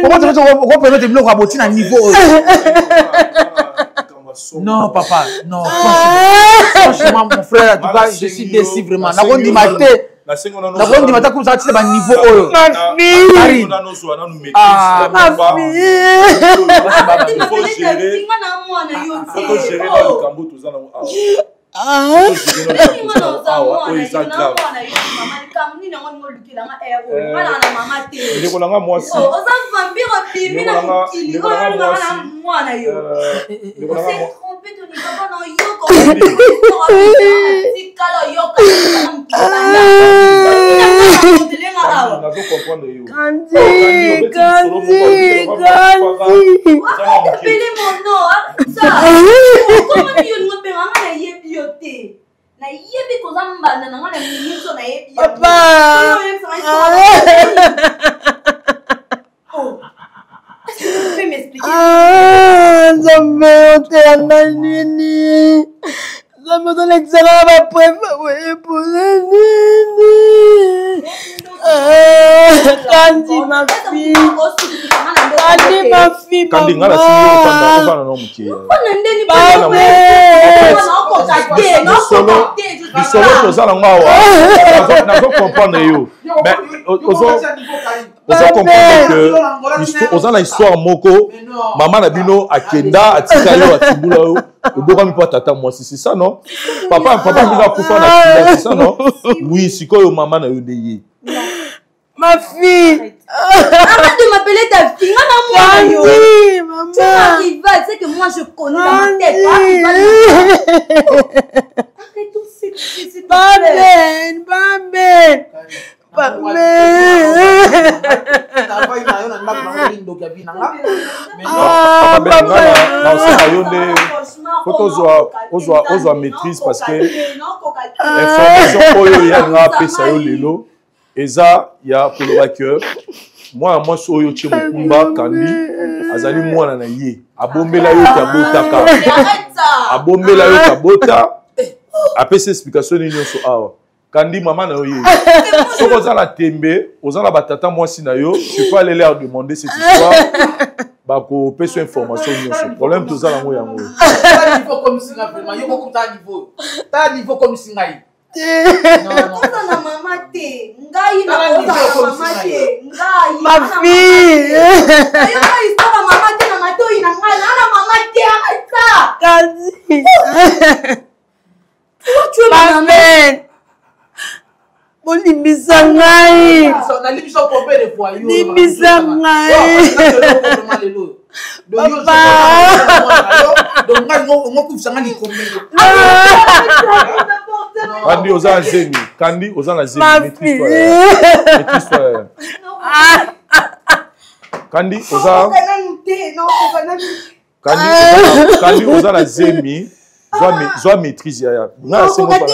Comment se fait-il oko permettre biloko ya boye na niveau oyo? Non papa, non franchement mon frère en tout cas je suis déçu vraiment. Nakondima te. Nakondima te kumisa tina ba niveau oyo. Ma fille. Karine. Ah, ma fille. Nga na mwana yo te. Faut gérer likambo toza nango awa. Ndeko na nga mwasi oza vampire obimi na mokili oyo olingaka na mwana yo ose trompe tolingaka na oyoka tikala oyoka nazo comprendre yo. Kandi, Kandi, Kandi. Arrête mon nom, arrête ça. Comment yo olingo obenga nga nayebi yo te nayebi koza mbanda na nga na minute oyo nayebi Papa. Ah, Nzambe oteya ngai nini? Nzambe ozolekisa nga baprefe boye mpona nini? Ah, Kandi ma fille, Kandi ma fille, Kandi nga nasingi yo ofanda ofanda na moke. Lisolo toza nango awa nazo comprendre yo mais ozo ozo comprendre que oza na histoire moko mama na bino akenda atika yo atibula yo obokami mpo tata mwasi c'est ça non? Papa papa bino akufa na accident c'est ça non? Oui sikoyo mama na yo nde ye. Ma fille. Arrête de m'appeler ta fille. Nga na mwana yo. Kandi, maman. Tu es ma rivale, c'est que moi je connais dans ma tête. Arrête tout s'il te plaît. Baben, baben. Baben. Ah, Papa Ben, nga na osala yo nde faut tozwa ozwa ozwa maîtrise parce que information oyo ya nga apesa yo lelo eza ya koloba que Mwana mwasi oyo tie mokumba Kandi azali mwana na ye. Abombela yo te abotaka. Abombela yo te abota. Apesi explication nini nyonso awa. Kandi mama na yo ye. Soki oza na tembe, oza na batata mwasi na yo, tu peux aller leur demander cette histoire. Bakopesa information nyonso. Problème toza nango yango. Niveau comme si nga vraiment, yo moko ta niveau. Ta niveau comme si ngai. Oza na mama te. Ngai na oza na mama te. Ngai. Ma fille. Nayoka histoire ya mama te na matoyi na ngai. Na na mama te arrête ça. Kandi. Toi tu es ma maman. Bolimbisa ngai. Nalimbisa combien de fois yo? Limbisa ngai. Papa. Donc ngai ngokufisa ngai likomelo. Kandi oza na zemi. Kandi oza na zemi. Maîtrise toi. Maîtrise toi. Kandi oza Kandi Kandi oza na zemi. Zwa maîtrise yaya. Nga na sengo pala.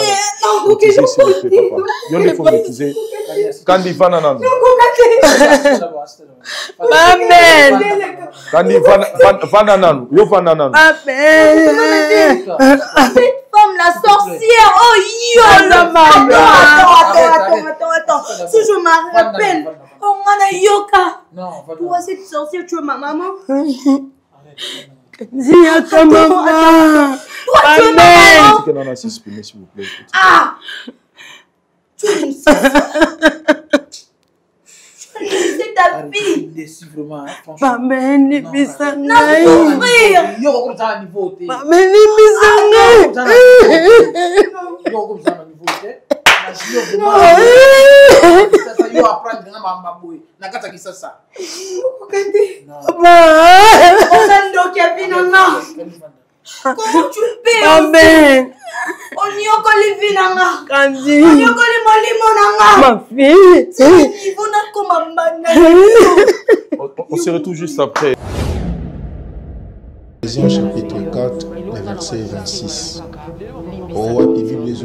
Maîtriser s'il vous plaît papa. Yo nde faut maîtriser. Kandi vana nanu. Amen. Kandi vana vana nanu. Yo vana nanu. Amen. Cette femme la sorcière. Oh yo. Attends attends attends attends attends. Si je me rappelle. Oh ngana yoka. Toi cette sorcière tu es ma maman. Ziyaka maman. Toi tu es ma maman. Tika nanu s'exprimer s'il vous plaît. Ah. Tu es une sorcière. C'est ta vie. Déçu vraiment, franchement. Maman, limbisa ngai. Souffrir. Yo okomisa na niveau te. Maman, limbisa ngai. Yo okomisa na niveau te. Na junior vraiment. Sasa yo apprendre nga mamba boye na kati ya kisasa. Oza ndoki ya vie na nga. Comment tu peux Amen. Onyokoli vie na nga. Kandi. Onyokoli molimo na nga. Ma fille. Niveau nakoma mbanda. On se retrouve juste après. Ephésiens chapitre 4, le verset 26. Owapi Bible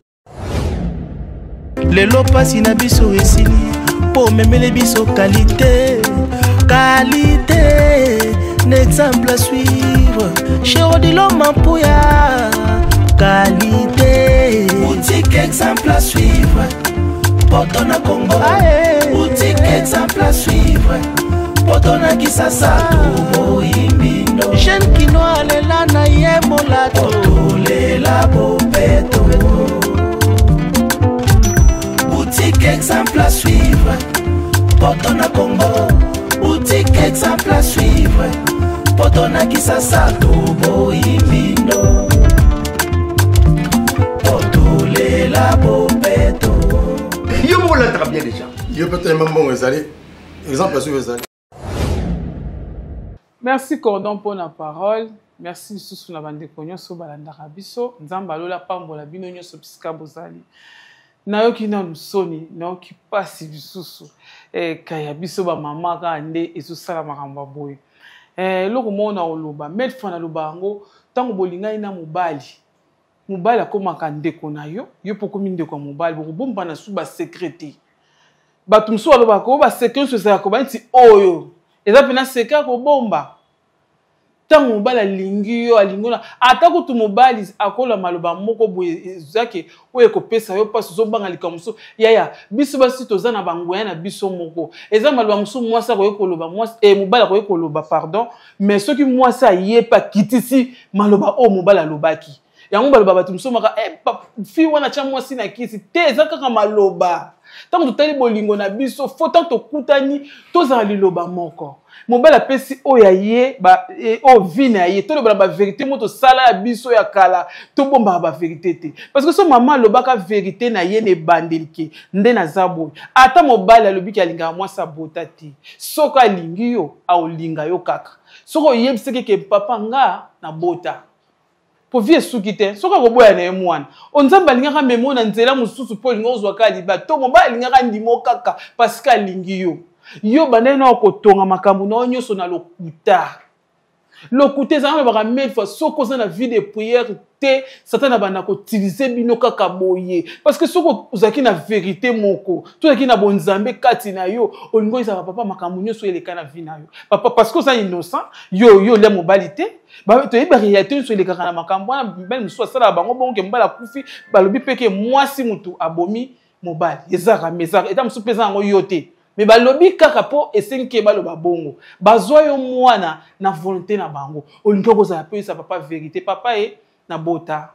Lelo pasi na biso esili mpo omemeli biso kalite kalite na exemple à suivre chez Odilo Mampuya kalite boutique exemple à suivre poto na Congo boutique exemple à suivre poto na Kisasa toboyi mbindo jeune kino alela na ye molato tolela bopeto boutique exemple à suivre poto na Congo boutique exemple à suivre poto na Kisasa toboyi mbindo potolela bopeto yo moko olataka bien déjà yo mpe telema mbongo ezali exemple à suivre ezali Merci Cordon mpo na parole. Merci lisusu na bandeko nyonso balandaka biso. Nzambe alola pambola bino nyonso bisika bozali. Nayoki nanu soni, nayoki pasi lisusu. Eh, kaya biso ba mama kaka nde ezosala makambo ya boye. Eh, eloko moko na koloba, mille fois naloba yango, ntango bolingani na mobali, mobali akomaka ndeko na yo, yo mpe okomi ndeko ya mobali, bokobombana su ba secret te. Bato mosusu balobaka oyo ba secret nyonso ezalaka koba neti oyo eza mpena secret ya kobomba. Ntango mobali alingi yo, alingi yo na ata kutu mobali akola maloba moko boye ezake oyo ekopesa yo mpasi, ozobanga likambo mosusu. Yaya, biso basi toza na banguya na biso moko. Eza maloba mosusu mwasi akoki koloba, mwasi, eh, mobali akoki koloba, pardon, mais soki mwasi aye pe akitisi maloba oyo mobali alobaki. Yango baloba bato mosusu maka, eh, pa, fille wana atia mwasi na kisi te, eza kaka maloba. Ntango totali bolingo na biso, fo ntango tokutani tozala liloba moko. Mobali apesi oyo ya ye, ba, eh, oyo vie na ye, toloba na ba vérité moko tosala ya biso ya kala, tobombaka ba vérité te. Parce que so mama alobaka vérité na ye na ebandeli ke nde naza boye. Ata mobali alobi ke alingaka mwasi abota te. Soki alingi yo, aolinga yo kaka. Soki oyebisaki ke papa nga nabota, po vie esuki te, soki akoboya na ye mwana, o Nzambe alingaka memo na nzela mosusu po olinga ozwa kaka libala, to mobali alingaka ndimo kaka parce que alingi yo. Yo bandaki na kotonga makambo na yo nyonso na lokuta. Lokuta ezalaka lobaka mille fois, soki oza na vie de prière te, Satan abanda koutilize bino kaka boye. Parce que soki ozalaki na vérité moko, to ozalaki na bonzambe kati na yo, olingi oyebisaka papa makambo nyonso eleka na vie na yo. Papa, parce que oza innocent, yo yo olia mobali te, toyebi ba réalité nyonso elekaka na makambo wana, mibali mosusu asalaka bango bongo ke mobali akufi, balobi mpe ke mwasi motu abomi mobali. Ezaka, mais ezaka, eta mosusu mpe eza yango yo te. Mais balobi kaka po esengi ke baloba bongo. Bazwa yo mwana na volonté na bango. Olingi kozala pe sa papa vérité. Papa e na bota.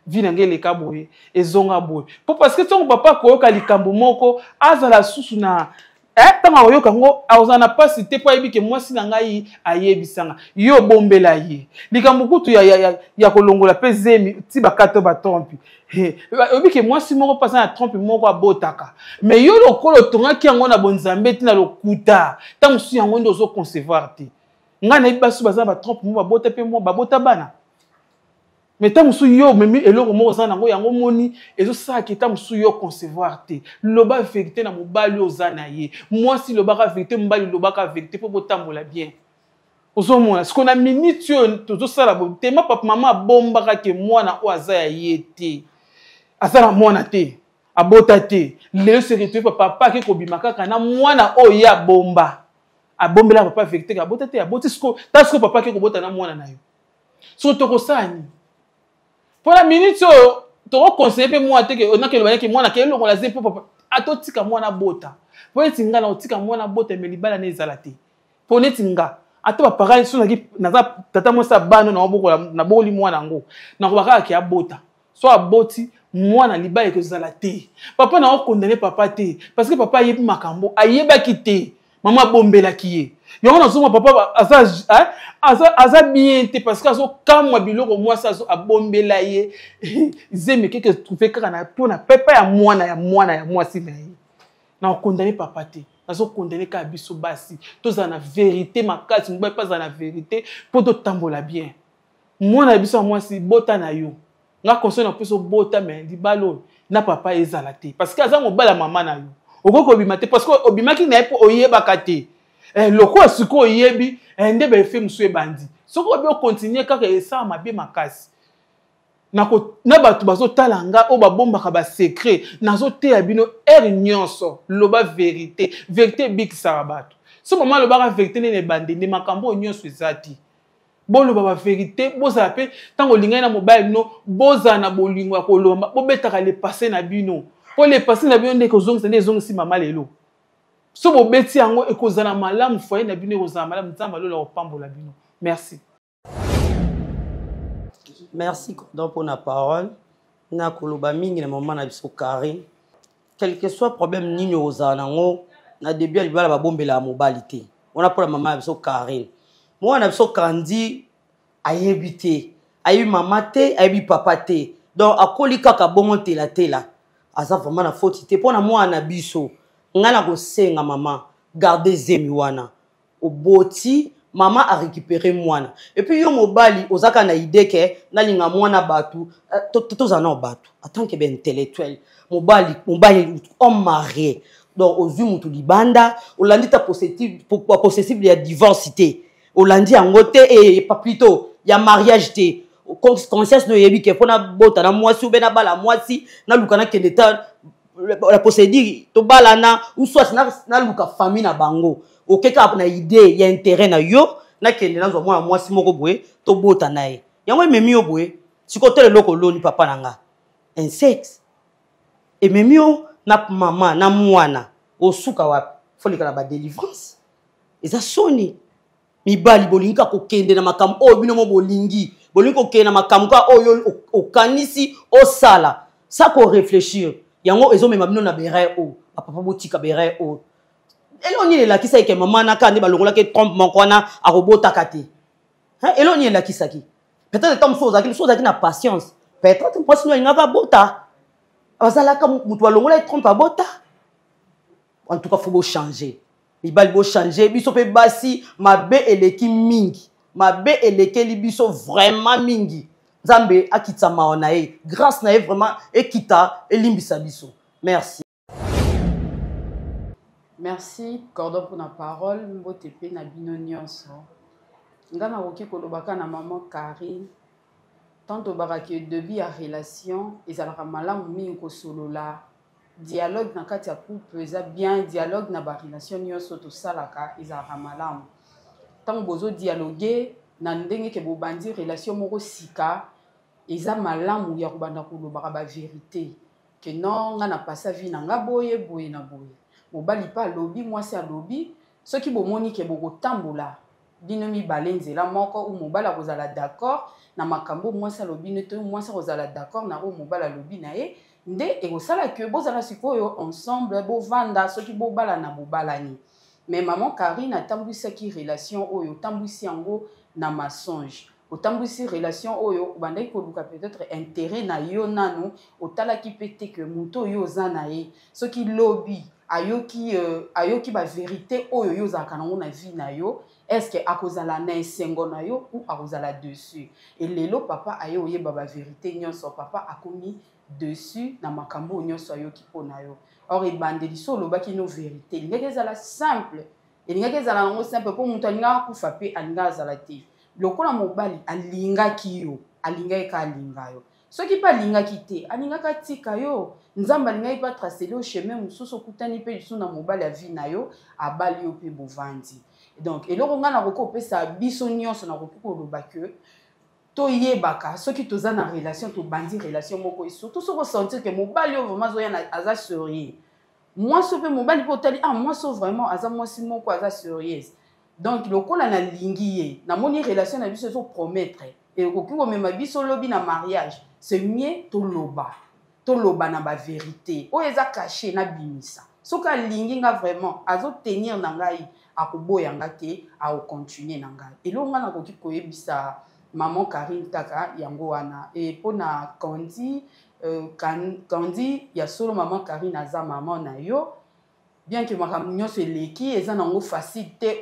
Vie na ngai eleka boye, ezonga boye. Po parce que ntango papa akoyoka likambo moko, azala susu na, ntango akoyoka yango, akozala na pasi te po ayebi ke mwasi na ngai ayebisanga. Yo bombela ye. Likambo kutu ya kolongola pe zemi, ti bakata ba trompe. He, oyebi ke mwasi moko mpe aza na trompe moko abotaka. Mais yo lokola otongaki yango na bonzambe ti na lokuta, ntango mosusu yango nde ozo concevoir te. Ngai nayebi basi baza na ba trompe moko babota mpe mwa babota bana. Mais ntango mosusu yo omemi eloko moko oza nango, yango omoni ezosalaka ntango mosusu yo concevoir te. Loba vérité na mobali oyo oza na ye. Mwasi lobaka vérité, mobali lobaka vérité mpo botambola bien. Ozomona sikoyo na minute oyo tozosala boye, tema papa mama abombaka ke mwana oyo aza ya ye te, aza na mwana te, abota te. Lelo se retrouve papa, papa ake kobima kaka na mwana oyo ye abomba, abombela papa vérité ke abota te, aboti sikoyo. Ta sikoyo papa ake kobota na mwana na yo, sikoyo tokosala nini? Mpo na minute oyo tokoconseille mpe mwana te ke onaki eloba neke mwana ke elongola ze mpo papa atotika mwana abota, mpo neti nga na otika mwana abota me libala na ezala te. Mpo neti nga ata ba parents so naki naza tata mwasi ya bana na bokola na bokoli mwana yango nakoba kaka ke abota, so aboti mwana libala ekozala te. Papa na okondane papa te parce que papa ayebi makambo ayebaki te, mama abombelaki ye yango. Nazomona papa aza bien te parce que azokamwa biloko mwasi abombela ye zemi keke trouve kaka na mpo na pepa ya mwana ya mwana ya mwasi na ye. Na okondane papa te, nazokondane kaka biso basi tozala na vérité makasi, mobali mpe azala na vérité mpo totambola bien. Mwana ya biso ya mwasi bota na yo, nga conseil na kopesa obota, mais libala oyo na papa ezala te parce que aza mobali ya mama na yo, okoki kobima te parce que obimaki na ye mpo oyebaka te. Lokola sikoyo oyebi, nde ba effet mosusu ebandi. Soki obi okontinue kaka esala mabe makasi. Na bato bazotala nga oyo babombaka ba secret, nazoteya bino heure nyonso, loba vérité. Vérité ebikisaka bato. So mama alobaka vérité nde na ebandi, nde makambo oyo nyonso eza te. Boloba ba vérité, bozala mpe ntango olingani na mobali no, bozala na bolingo ya koloba, bobetaka le passé na bino. Po le passé na bino nde ekozongisa, nde ezongisi mama lelo. So bobeti yango ekozala malamu, foyer na bino ekozala malamu, Nzambe alola kopambola bino. Merci. Merci Cordon pour la parole. Na koloba mingi na maman na biso Karine. Quel que soit problème nini ozala nango na début ya libala babombela ya mobali te. Wana pour la maman na biso Karine. Mwana na biso Kandi ayebi te. Ayebi mama te, ayebi papa te. Donc akoli kaka bongo tela tela. Aza vraiment na faute te pona mwana na biso. Nga na kosenga mama garder zemi wana. Oboti mama a récupérer mwana. Et puis yo mobali ozaka na idée ke nalinga mwana batu, tozala na batu en tant que ben intellectuel. Mobali, mobali homme marié. Donc ozwi mutu libanda, olandi ta possessive ya divorce te. Olandi yango te et pas plutôt ya mariage te. Conscience no yebi ke pona bota na mwasi ou ben na bala mwasi, na luka na kende ta la procédure to balana ou soit na luka famille na bango. Okeka na idée ya intérêt na yo, na kende na zwa mwana mwasi moko boye to bota na ye. Yango ememi yo boye, siko tele loko loni papa na nga. Un sexe. Ememi yo na mama na mwana osuka wapi? Faut leka na ba délivrance. Eza soni. Mibali bolingi kaka kokende na makambo oyo bino mo bolingi. Bolingi kokende na makambo kaka oyo okanisi osala. Sa ko réfléchir. Yango ezomema bino na berere oyo. Ba papa botika berere oyo. Eloko nini elakisaki ke mama na kaka nde balongolaki trompe moko wana akobotaka te? Hein, eloko nini elakisaki? Peut-être ntango mosusu ozalaki, mosusu ozalaki na patience. Peut-être mwasi no alingaka abota. Azalaka moto balongolaki trompe abota. En tout cas, faut changer. Mibali bo changer, biso pe basi mabe eleki mingi. Mabe elekeli biso vraiment mingi. Nzambe akitsa mawa na ye. Grâce na ye vraiment ekita elimbisa biso. Merci. Merci Cordon pour la parole. Mbote pe na bino nyonso. Nga nakoki koloba kaka na maman Carine, tant tolobaka que debut ya relation ezalaka malamu mingi kosolola, dialogue na kati ya couple eza bien, dialogue na ba relation nyonso tosalaka ezalaka malamu. Ntango bozo dialoguer na ndenge ke bobandi relation moko sika, eza malamu ya kobanda kolobaka ba verite que non, nga na passa vie na nga boye boye na boye. Mobali pe alobi, mwasi alobi, soki bomoni ke bokotambola bino mibale nzela moko, ou mobali akozala d'accord na makambo mwasi alobi ne to mwasi akozala d'accord na oyo mobali alobi na ye, nde ekosala ke bozala sikoyo ensemble, bovanda, soki bobalana bobalani. Mais maman Carine atambwisaki relation oyo, otambwisi yango na mensonge, otambwisi relation oyo obandaki koluka peut-être intérêt na yo nanu, otalaki pe te que moto oyo oza na ye soki lobi ayoki ba vérité oyo yo ozalaka nango na vie na yo, est-ce que akozala na esengo na yo ou akozala dessus? Et lelo papa aye oyeba ba vérité nyonso, papa akomi dessus na makambo oyo nyonso ayoki mpo na yo. Or ebandeli so olobaki no vérité, elingaki ezala simple, elingaki ezala nango simple mpo moto alingaka akufa mpe alingaka azala te. Lokola mobali alingaki yo, alingaki ka alinga yo. Soki mpe alingaki te, alingaki atika yo. Nzambe alingaki mpe atracele yo chemin mosusu, okutani mpe lisusu na mobali ya vie na yo, abali yo mpe bovandi. Donc eloko ngai nakoki kopesa biso nyonso, nakoki koloba que toyebaka soki toza na relation, tobandi relation moko, et surtout soki osentir que mobali oyo vraiment azoya na, aza sérieux, mwasi mpe mobali mpe otali, ah, mwasi oyo vraiment aza mwasi moko aza sérieuse, donc lokola nalingi ye, namoni relation na biso ezopromettre, ekoki komema biso lobi na mariage, c'est mieux toloba, toloba na ba vérité oyo eza caché, nabimisa. Soki alingi nga vraiment, azotenir na ngai, akoboya nga te, akocontinue na ngai. Eloko nga nakoki koyebisa maman Carine kaka yango wana. E mpona Candy, Candy ya solo, maman Carine aza maman na yo, bien que makambo nyonso eleki eza nango facile te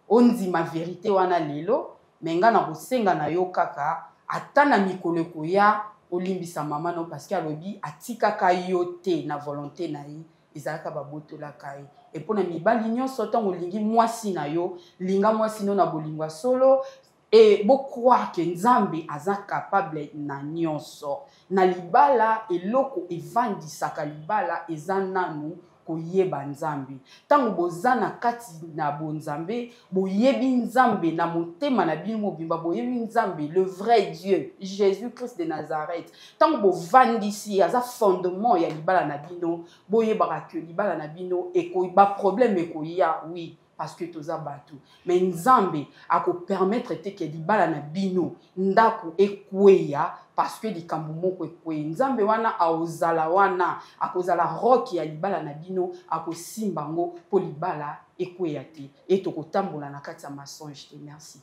ondima vérité wana lelo, mais nga nakosenga na yo kaka ata na mikolo ekoya olimbisa mama no, parce que alobi atikaka yo te na volonté na ye, ezalaka babotolaka ye. E mpo na mibali nyonso, ntango olingi mwasi na yo, linga mwasi no na bolingo ya solo, e bocroire ke Nzambe aza capable na nyonso. Na libala, eloko evandisaka libala eza nanu koyeba Nzambe. Ntango boza na kati na bonzambe, boyebi Nzambe na motema na bino mobimba, boyebi Nzambe, le vrai Dieu, Jésus-Christ de Nazareth. Ntango bovandisi, aza fondement ya libala na bino, boyebaka ke libala na bino ba problème ekoya, oui, parce que toza bato, mais Nzambe akopermettre te ke libala na bino ndako ekweya parce que likambo moko ekweyi. Nzambe wana aozala wana, akozala roc ya libala na bino, akosimba yango mpo libala ekweya te, e tokotambola na kati ya mensonge te. Merci.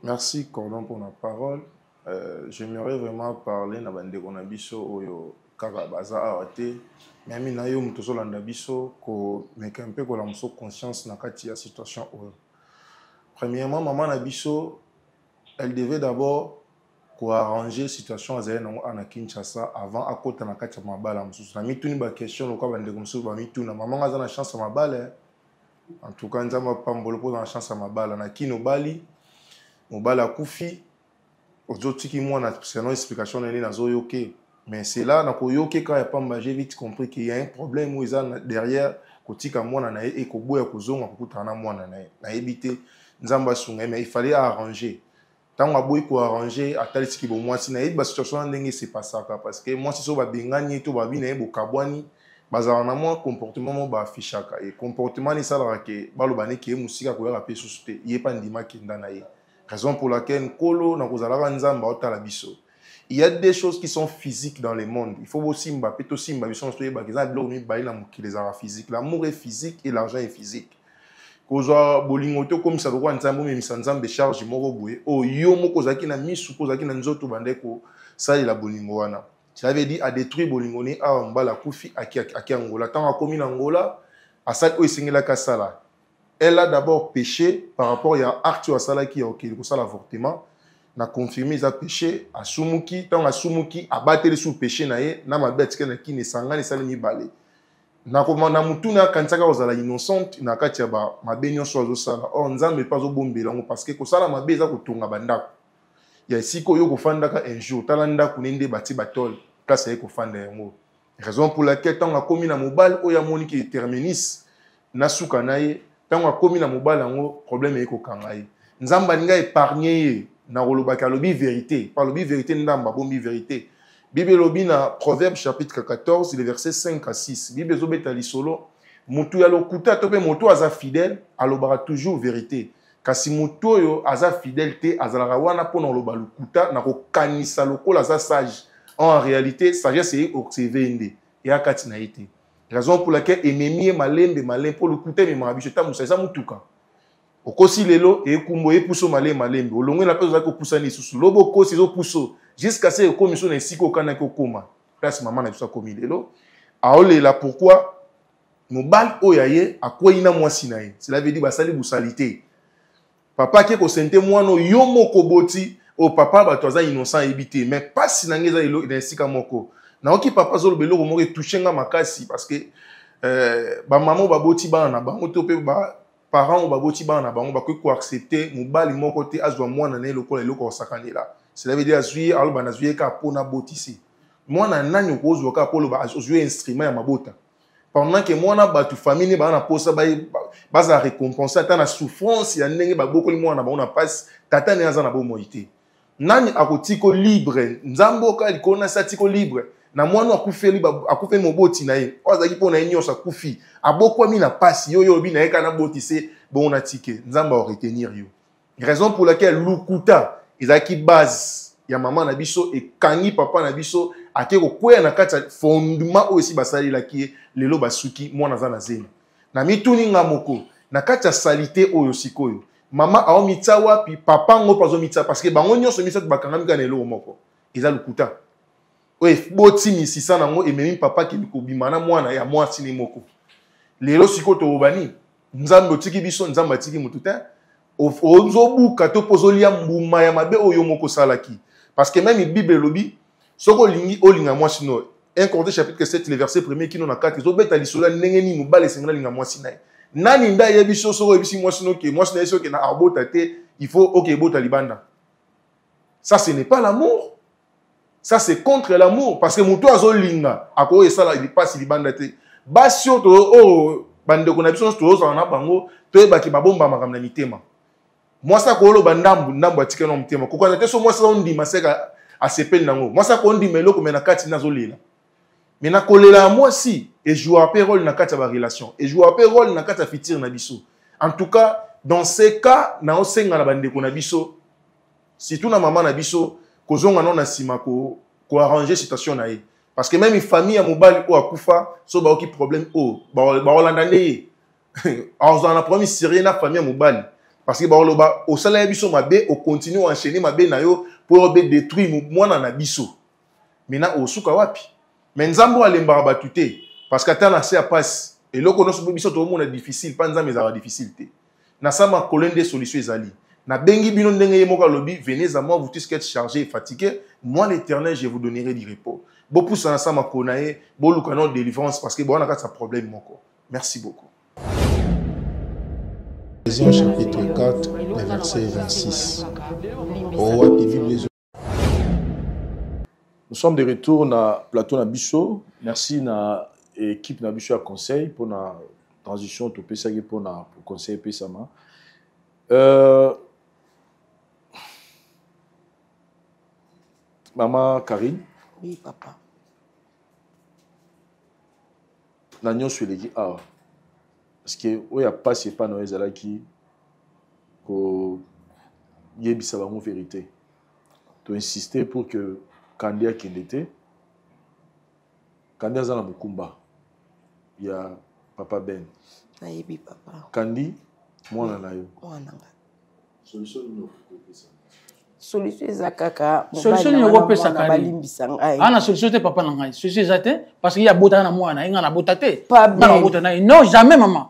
Merci Cordon pour la parole. J'aimerais vraiment parler na bandeko na biso oyo kaka baza awa te, mais ami na yo moto ozolanda biso, komeka mpe kolamusa conscience na kati ya situation oyo. Premièrement, mama na biso, elle devait d'abord koarranger situation azali nango awa na Kinshasa avant akota na kati ya mabala mosusu. Na mituni ba question lokola bandeko mosusu bamituna, mama nga aza na chance ya mabala. En tout cas, Nzambe apambolo mpo na chance ya mabala. Na kino bali, mobali akufi, ozotiki mwana selon explication na ye nazoyoke. Mais c'est là na koyoke kaka ya pamba, j'ai vite compris qu'il y a un problème où eza derrière kotika mwana na ye e koboya kozonga kokutana na mwana na ye. Nayebi te, Nzambe asunga ye, mais il fallait arranger. Ntango aboyi koarranger, atalisiki bomwasi, nayebi basituation wana ndenge esepasaka, parce que mwasi so babengani ye to babi na ye bokabwani, bazalaka na mwa comportement moko baaffichaka, e comportement wana esalaka ke baloba neke ye mosika koyaka mpe susu te, ye mpe andima kenda na ye. Raison pour laquelle Nkolo na kozalaka Nzambe aotala biso. Il y a des choses qui sont physiques dans le monde. Il faut bosimba pe tosimba biso nyonso toyebaka eza na biloko mibale na mokili ezalaka physique. L'amour est physique et l'argent est physique. Kozwa bolingo te okomisa lokola Nzambe, omemisa Nzambe charge moko boye oyo yo moko ozalaki na misu mpo ozalaki na nzoto bande kosalela bolingo wana. Cela veut dire adétruire bolingo ni awa mobali akufi aki Angola. Ntango akomi na Angola, asali oyo esengelaki asala. Elle a d'abord péché par rapport ya acte oyo asalaki ya okende kosala avortement. Na confirme eza péché, asumuki. Ntango asumuki, abateli sous péché na ye na mabe atikali na kini esangani esali mibale. Na motuna akanisaka kozala innocente na kati ya ba mabe nyonso azosala. Or Nzambe mpe azobombela yango, parce que kosala mabe eza kotonga bandako ya esika oyo kofandaka un jour. Tala ndako ne nde batie batole place aye kofanda yango. Raison pour laquelle ntango akomi na mobali oyo amoni ke terminus na suka na ye, ntango akomi na mobali yango problème eye kokanga ye. Nzambe alinga épargne ye na kolobaki alobi vérité, pa alobi vérité ndambo abombi vérité. Bible elobi na Proverbe chapitre 14 le verset 5 à 6, Bible ezobeta lisolo motu ya lokuta to mpe motu aza fidèle alobaka toujours vérité, kasi motu oyo aza fidèle te azalaka wana mpona koloba lokuta na kokanisa lokola aza sage. En réalité sagesse eye observe nde eya kati na ye te. Raison pour laquelle ememi ye malembe malembe, mpo lokuta ememaka biso etambusa eza motuka. Okosi lelo ekumbo epuso malembe malembe, olongwe na mpe ozalaki kopusani lisusu, lobi okosi ezopuso jusqu'à ce ekomi so na esika okanaki okoma. Place mama na biso akomi lelo aolela pourquoi mobali oyo aye akwei na mwasi na ye. Cela veut dire basali bosali te. Papa ake kosente mwana oyo yo moko oboti, oyo papa bato aza innocent ayebi te. Mais pasi na ngai eza na esika moko. Nayoki papa azoloba eloko moko etouche nga makasi, parce que bamama oyo baboti bana na bango to mpe ba parents oyo baboti bana na bango bakoki koaccepte mobali moko te azwa mwana na ye lokola eloko ya kosakanela. Cela veut dire azwi ye, aloba nazwi ye kaka mpo nabotisi mwana. Nani okozwa kaka mpo oloba ozwi ye instrument ya mabota, pendant que mwana bato famille ne baa na posa bazala récompense ata na souffrance ya ndenge babokoli mwana na bango na mpasi, tata ne aza na bomoi te. Nani akotiko libre? Nzambe oka likolo na se atiko libre na mwana akufeli, akufeli moboti na ye oyo azalaki mpo na ye nyonso, akufi abokwami na mpasi. Yo oyo olobi na ye kaka nabotise bongo natike, Nzambe aoretenir yo. Raison pour laquelle lokuta ezalaki base ya mama na biso, ekangi papa na biso ake kokweya na kati ya fondement oyo esi basalelaki ye. Lelo basuki mwana aza na zemi. Na mituni nga moko na kati ya salite oyo sikoyo mama aomitya wapi, papa ngo mpe azomitya, parce que bango nyonso misato bakangami kaka na eloko moko, eza lokuta oyo eboti misisa nango ememi papa akende kobima na mwana ya mwasi ne moko. Lelo sikoyo toloba nini? Nzambe otiki biso, Nzambe atiki motu te. Ozobuka to mpo ozolia mbuma ya mabe oyo yo moko osalaki, parce que même Bible elobi soki olingi olinga mwasi no, 1 Corinthiens chapitre 7 le verset premier kino na 4 ezobeta lisolo ya ndenge nini mobali esengeli alinga mwasi na ye. Nani nde ayebi so soki oyebisi mwasi no ke mwasi na ye soki na abota te, il faut oke ebota libanda. Ça ce n'est pas l'amour, ça c'est contre l'amour, parce que moto azolinga akoki esala lipasi libanda te. Basi oyo oyo bandeko na biso nyonso tozozala na bango, toyebaki babomba makambo na mitema. Mwasi akoloba ndambu ndambu atikali na motema, kokana te. So mwasi azondima seka asepeli nango, mwasi akondima eloko me na kati nazolela. Me na kolela ya mwasi ejouaka mpe role na kati ya barelation, ejouaka mpe role na kati ya futur na biso. En tout cas dans ces cas naosenga na bandeko na biso, surtout na mama na biso, kozonga nano na nsima koarranger situation na ye, parce que même famille ya mobali oyo akufa so bayoki problème oyo baolanda nde ye azala na problème sérieux na famille ya mobali, parce que baoloba osala ye biso mabe, ocontinue oenchaîne mabe na yo mpo obe détruire mwana na biso. Maintenant osuka wapi? Mais Nzambe oyo alembaka bato te, parce que ata na se ya pasi eloko nyonso biso toomona difficile, mpa Nzambe ezalaka difficile te. Na sa makolo nde solution ezali. Nabengi bino ndenge ye moko alobi, venez à moi vous tous qui êtes chargés et fatigués, moi l'Éternel je vous donnerai du repos. Bopusa na sa makolo na ye, boluka no délivrance, parce que bowana kati ya problème moko. Merci beaucoup. Éphésiens chapitre 4, le verset 26. Owapi Bible. Nous sommes de retour na plateau na biso. Merci na équipe na biso ya conseil pour na transition topesaki pour na conseil epesama. Maman Karine. Oui, papa. Na nyonso eleki awa, parce que oyo ya pasi epai na yo ezalaki koyebisa bango vérité. To insister pour que Kandi akende te. Kandi aza na mokumba ya papa Ben. Nayebi papa. Kandi mwana na yo. Mwana nga. Solution nini okopesa? Solution eza kaka solution nini okopesa Kandi? Balimbisa ngai. Ana solution te papa na ngai. Solution eza te parce que ye abotaka na mwana, ye ngai nabota te. Ngai nabota na ye. Non, jamais maman.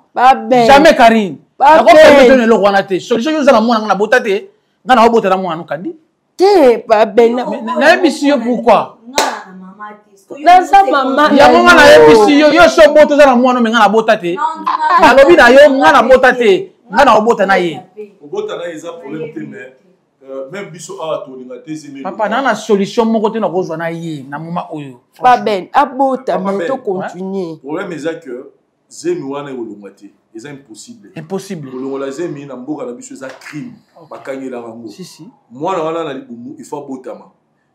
Ben. Jamais Karine. Pa Nakopermettre Ben. eloko wana te. Solution yo oza na mwana ngai nabota te. Ngai naobota na mwana no Kandi. Te, pa Ben. Nayebisi yo pourquoi? Nga na mama te. Naza mama. Yango nga nayebisi yo, yo so obota oza na mwana me nga nabota te. Nalobi na yo nga nabota te. Nga na obota na ye. Obota na ye eza problème te mais même biso awa tolinga te zemi. Papa na na solution moko te nakozwa na ye na moment oyo. Pa Ben abota mais to continuer. Problème eza que zemi wana ekolongwa te, eza impossible. Impossible. Kolongola zemi na mboka na biso eza crime. Bakangelaka yango. Si si. Mwana wana na libumu il faut abotama.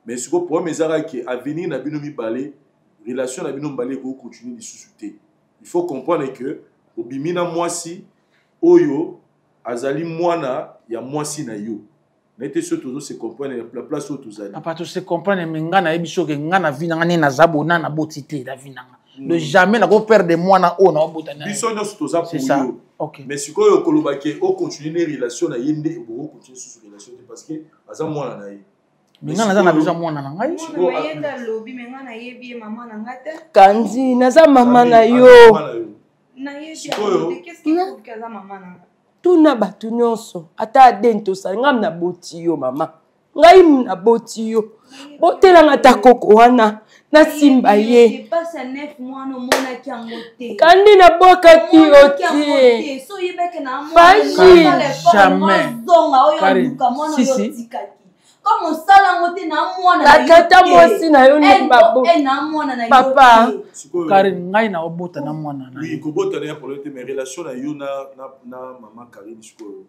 Mais sikoyo problème eza kaka ke avenir na bino mibale, relation na bino mibale ekoki continuer lisusu te. Il faut comprendre que obimi na mwasi oyo azali mwana ya mwasi na yo. Na ete soki tozo se comprendre la place oyo tozali. Papa to se comprendre mais nga nayebi soki nga na vie na nga nde naza bona na boti te na vie na nga. Le jamais nako perdre mwana oyo na obota na ye. Biso nyonso toza pour C'est ça. yo. Okay. Mais sikoyo koloba ke o continuer ne relation na ye nde boko continuer susu relation te parce que aza mwana na ye. Mais nga naza na besoin mwana na ngai. Kandi naza mama na yo. Tuna bato nyonso ata adeni tosali ngai naboti yo mama, ngai naboti yo, botelanga ata koko wana nasimba ye. Kandi nabwakaki yo te. Faji. Jamais. Si, si. Tata mwasi na yo nde babo. Papa. Karine ngai na obota na mwana na. Oui, kobota na ya problème te mais relation na yo na na na mama Karine sikoyo.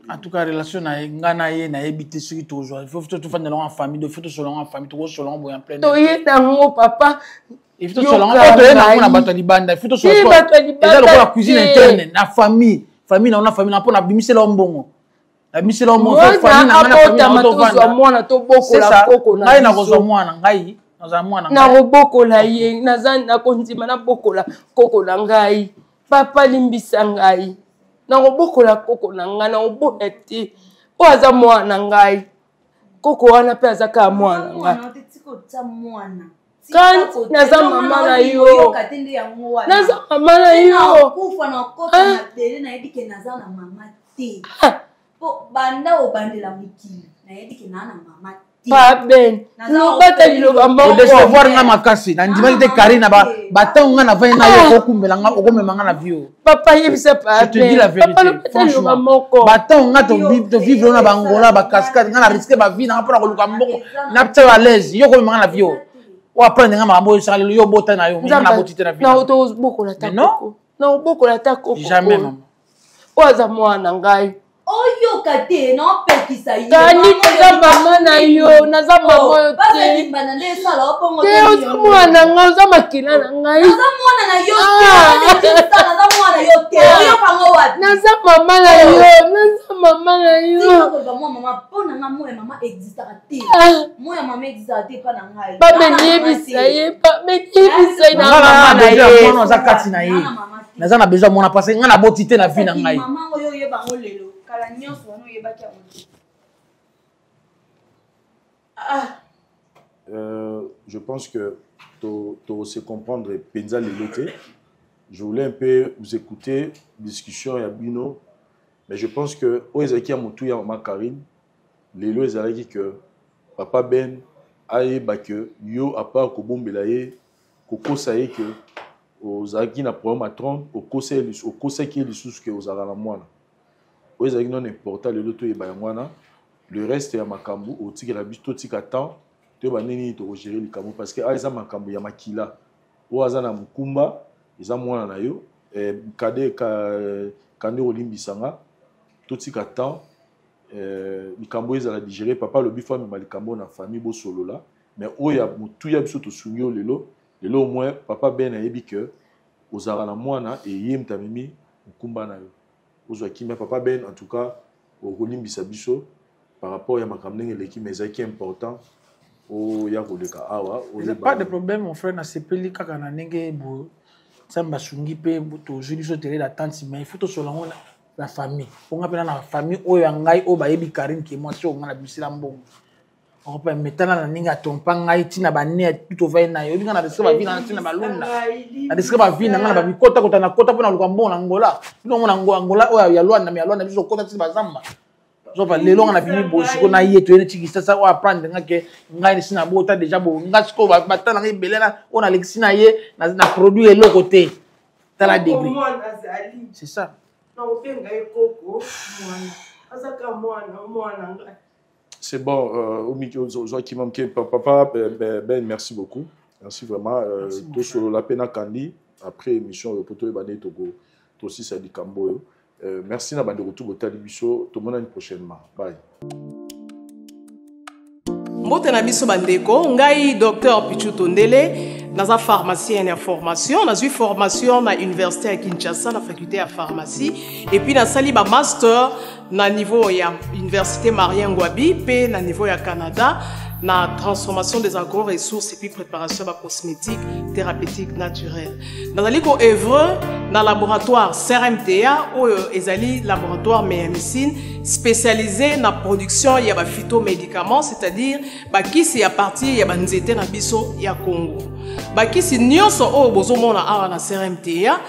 En tout cas relation na ye ngai na ye nayebi te soki tozwa. Il faut tofandela yango en famille, il faut tosola yango en famille, tokosola yango boye en plein. Toye nango papa. Il faut tosola yango toye nango na bato ya libanda, il faut tosola. Eza lokola cuisine interne na famille, famille na ona famille na mpo na bimisela yo mbongo. Nabimisela yo mbongo, famille na ngai na famille na Mwana abotama tozwa mwana tobokola koko na ngai nakozwa mwana ngai nazala mwana nakobokola ye, naza nakondima nabokola koko na ngai. Papa limbisa ngai, nakobokola koko na ngai, nakoboya te oyo aza mwana na ngai. Koko wana mpe aza kaka mwana na ngai. Kandi naza mama na yo, naza mama na yo. Kufa na kota na bele nayebi ke naza na mama te. Po banda obandela mokili nayebi ke na na mama te. Pa Ben, lobata liloba moko. Odecevoir nga makasi, nandimaki te Karine na ba tango nga navandi na yo okokumbela nga, okomema nga na vie oyo. Papa yebisa Pa Je te dis la Ben. Papa vérité, lobata liloba franchement. moko. Ba tango nga to vivre na ba Angola, ba cascade, nga na risquer ba vie na nga mpona koluka mbongo, na tia à l'aise, yo okomema nga na vie oyo. Oyo apprendre nga makambo oyo esala lelo, yo obota na yo, mais nga naboti te na vie na Na tobokola ta Mais non. koko. Na obokola ta koko. Jamais, maman. Oyo aza mwana na ngai. Oyoka te, naopekisa yo. Kandi naza mama na yo, naza mama oyo te. Bazalimbana nde esala obongo Te, oza mwana na ngai, oza makila na ngai. Naza mwana na yo te, naza mwana yo te. Oyoka ngo wapi? Naza mama na yo, naza mama na yo. Tika koloba mwa mama, mpo na nga mwa ya mama existaka te. Mwa ya mama existaka te mpa na ngai. Bamenyebisa ye, bamenyebisa ye na Nga na mama na besoin ya ye. mwana aza kati na ye. Naza na besoin ya mwana parce que nga naboti te na vie na ngai. Mama oyo oyeba yango lelo, kala nyonso wana oyebaki yango te. Ah. Je pense que to se comprendre penza lelo te. Je voulais un peu vous écouter discussion ya bino, mais je pense que oyo ezalaki ya motu ya mama Karine lelo ezalaki que papa Ben ayeba que yo à part kobombela ye, kokosa ye que ozalaki na problème ya trompe, okosaki ye lisusu que ozalaka na mwana. Oyo ezalaki non important lelo toyeba yango wana. Le reste ya makambo otikela biso, totika temps toyeba ndenge nini tokogérer likambo parce que awa eza makambo ya makila. Oyo aza na mokumba eza mwana na yo. Kade, kande kolimbisa nga, totika temps, likambo ezala digéré. Papa alobi fo amema likambo na famille bosolola, mais oyo ya motuya biso tosungi yo lelo. Lelo au moins papa Ben ayebi que ozalaka na mwana e ye moto amemi mokumba na yo. Ozwa kimia papa Ben, en tout cas okolimbisa biso par rapport ya makambo ndenge eleki, mais ezalaki important oya koleka awa, Eza pas de problème mon frère, nasepeli kaka na ndenge boye Nzambe asungi mpe tozwi biso tele d'attente, mais il faut tosola yango na famille. Mpo nga mpe na famille oyo ya ngai oyo bayebi Karine ke mwasi oyo nga na bimisela mbongo. Okopa metana na ndenge atompa ngai ntina ba ne ya tout ovai na ye. Oyebi nga na risque ba vie na ntina ba lunda. Na risque ba vie na nga na ba bikota kota na kota mpo na luka mbongo na Angola. Bino ngo na Angola oyo ya Luanda, mais ya Luanda biso kota ntina ba zamba. Zoba lelo nga nabimi boye sikoyo na ye toye neti Kinshasa oyo apprendre nga ke ngai nesi nabota déjà bo nga sikoyo batala nga ebele na oyo nalekisi na ye na produit eloko te tala degré c'est ça. Nakobenga ye koko mwana azaka mwana mwana ngai. C'est bon, ozwaki mamke papa Ben, ben, ben, merci beaucoup. Merci vraiment. Tosolola mpe na Kandi après émission oyo po toyeba nde toko tosisa likambo oyo. Merci na bandeko tu botali biso, tomonani prochainement. Bye. Mbote na biso bandeko, ngai Dr Pichu Tondele, naza pharmacien ya formation, nazwi formation na université ya Kinshasa na faculté ya pharmacie et puis nasali ba master na niveau ya université Marien Ngouabi pe na niveau ya Canada na transformation des agro-ressources et puis préparation ya ba cosmétiques thérapeutiques naturelles. Nazali ko œuvre na laboratoire CRMTA oyo ezali laboratoire Méamicine spécialisé na production ya ba phytomédicaments, c'est-à-dire ba kisi ya partir ya ba nzete na biso ya Congo. Ba kisi nyonso oyo bozomona awa na CRMTA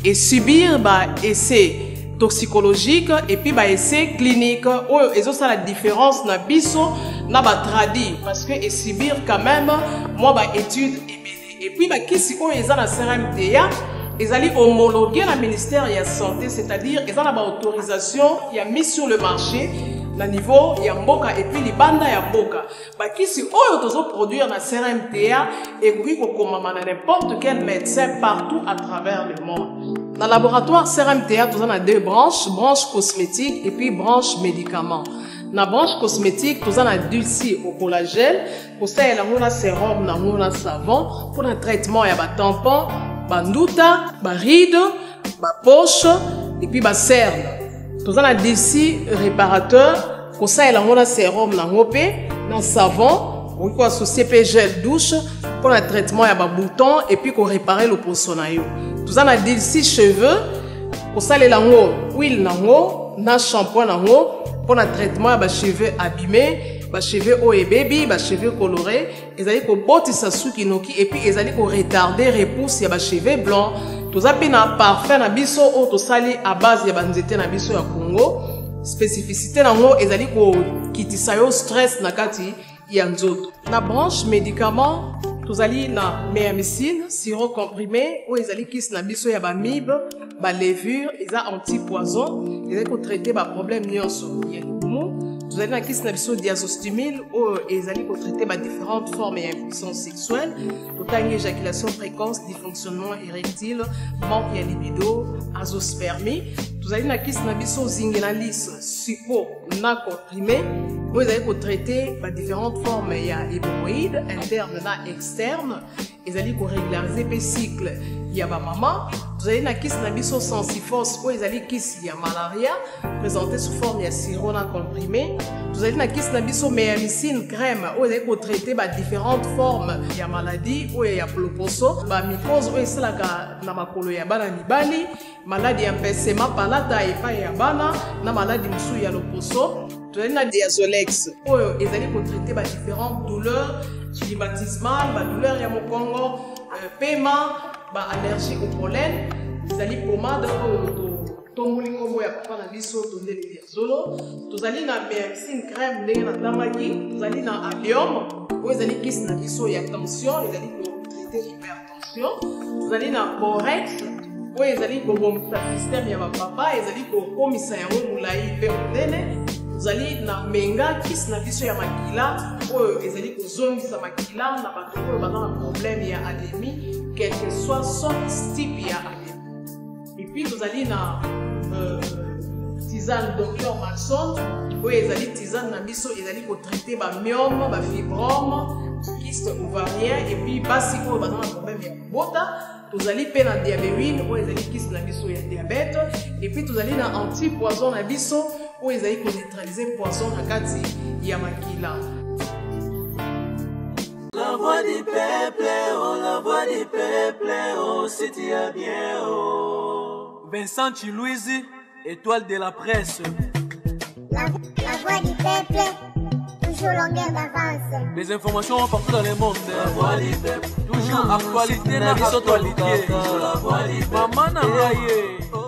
et subir ba essais toxicologique et puis ba essais clinique oyo ezosala différence na biso na ba tradi parce que et subir quand même moi ba études ebele. Et puis ba kisi oyo eza na CRMTA ezali homologué na ministère ya santé, c'est-à-dire eza na ba autorisation ya mise sur le marché na niveau ya mboka et puis libanda ya mboka. Bakisi oyo tozo produire na CRMTA ekoki kokomama na n'importe quel médecin partout à travers le monde. Na laboratoire CRMTA toza na deux branches, branche cosmétique et puis branche médicament. Na branche cosmétique toza na Dulci au collagène, kosalela yango na sérum na yango na savon pour na traitement ya ba tampon, ba nduta, ba rides, ba poche et puis ba cerne. Toza na Dulci réparateur, kosalela yango na sérum na yango mpe na savon, okoki koassocie mpe gel douche mpo na traitement ya babouton et puis korépare loposo na yo. Toza na Dulci cheveux, kosalela yango huile na yango na shampoing na yango mpo na traitement ya bacheveux abîmés, bacheveux oyo ebebi, bacheveux coloré, ezali kobotisa suki noki et puis ezali koretarde repousse ya bacheveux blanc. Toza mpe na parfum na biso oyo tosali à base ya banzete na biso ya Congo. Spécificité nango ezali kokitisa yo stress na kati ya nzoto. Na branche médicament tozali na Méamicine sirop comprimé oyo ezali kisi na biso ya bamibe, balevure, eza anti-poison, ezali kotraite baproblème nyonso ya libumu. Tozali na kisi na biso diazostimile oyo ezali kotraite ba différentes formes ya impuissance sexuelle, totangi éjaculation précoce, dysfonctionnement érectile, manque ya libido, azospermie. Tozali na kisi na biso zingenalis suppo na comprimé oyo ezali kotraite ba différentes formes ya hémorroïde interne na externe, ezali korégulariser mpe cycle ya bamama. Tozali na kisi na biso sensifos oyo ezali kisi ya malaria présenté sous forme ya sirop na comprimé. Tozali na kisi na biso Méamicine crème oyo ezali kotraite ba différentes formes ya maladie oyo ya loposo, bamycose oyo esalaka na makolo ya bana mibali, maladi ya mpesema palata epai ya bana na maladi mosusu ya loposo. Tozali na Diazolex oyo ezali kotraite ba différentes douleurs rhumatismales, ba douleur ya mokongo, pema, ba allergie au pollen. Ezali pomade oyo totomboli nkombo ya papa na biso Tondele Diazolo. Tozali na Méamicine crème ndenge natangaki. Tozali na Allium oyo ezali kisi na biso ya tension, ezali kotraite hypertension. Tozali na Borex oyo ezali kobongisa système ya bapapa, ezali kokomisa yango molai mpe monene. Tozali na Menga, kisi na biso ya makila oyo ezali kozongisa makila na bato oyo baza na problème ya anémie, quel que soit sorte type ya anémie. Et puis tozali na tisane Dr Maxon oyo ezali tisane na biso ezali kotraite bamyome, bafibrome, kyste ovarien et puis basi oyo baza na problème ya kobota. Tozali mpe na diabewine oyo ezali kisi na biso ya diabète et puis tozali na anti-poison na biso oyo ezali koneutraliser poison na kati ya makila. La voix du peuple, oh la voix du peuple, oh si tu as bien, oh. Vincent Chiluizi, étoile de la presse. La voix du peuple, toujours longueur d'avance. Les informations partout dans le monde. La voix du peuple, toujours actualité na actualité. La voix du peuple, maman na ngai.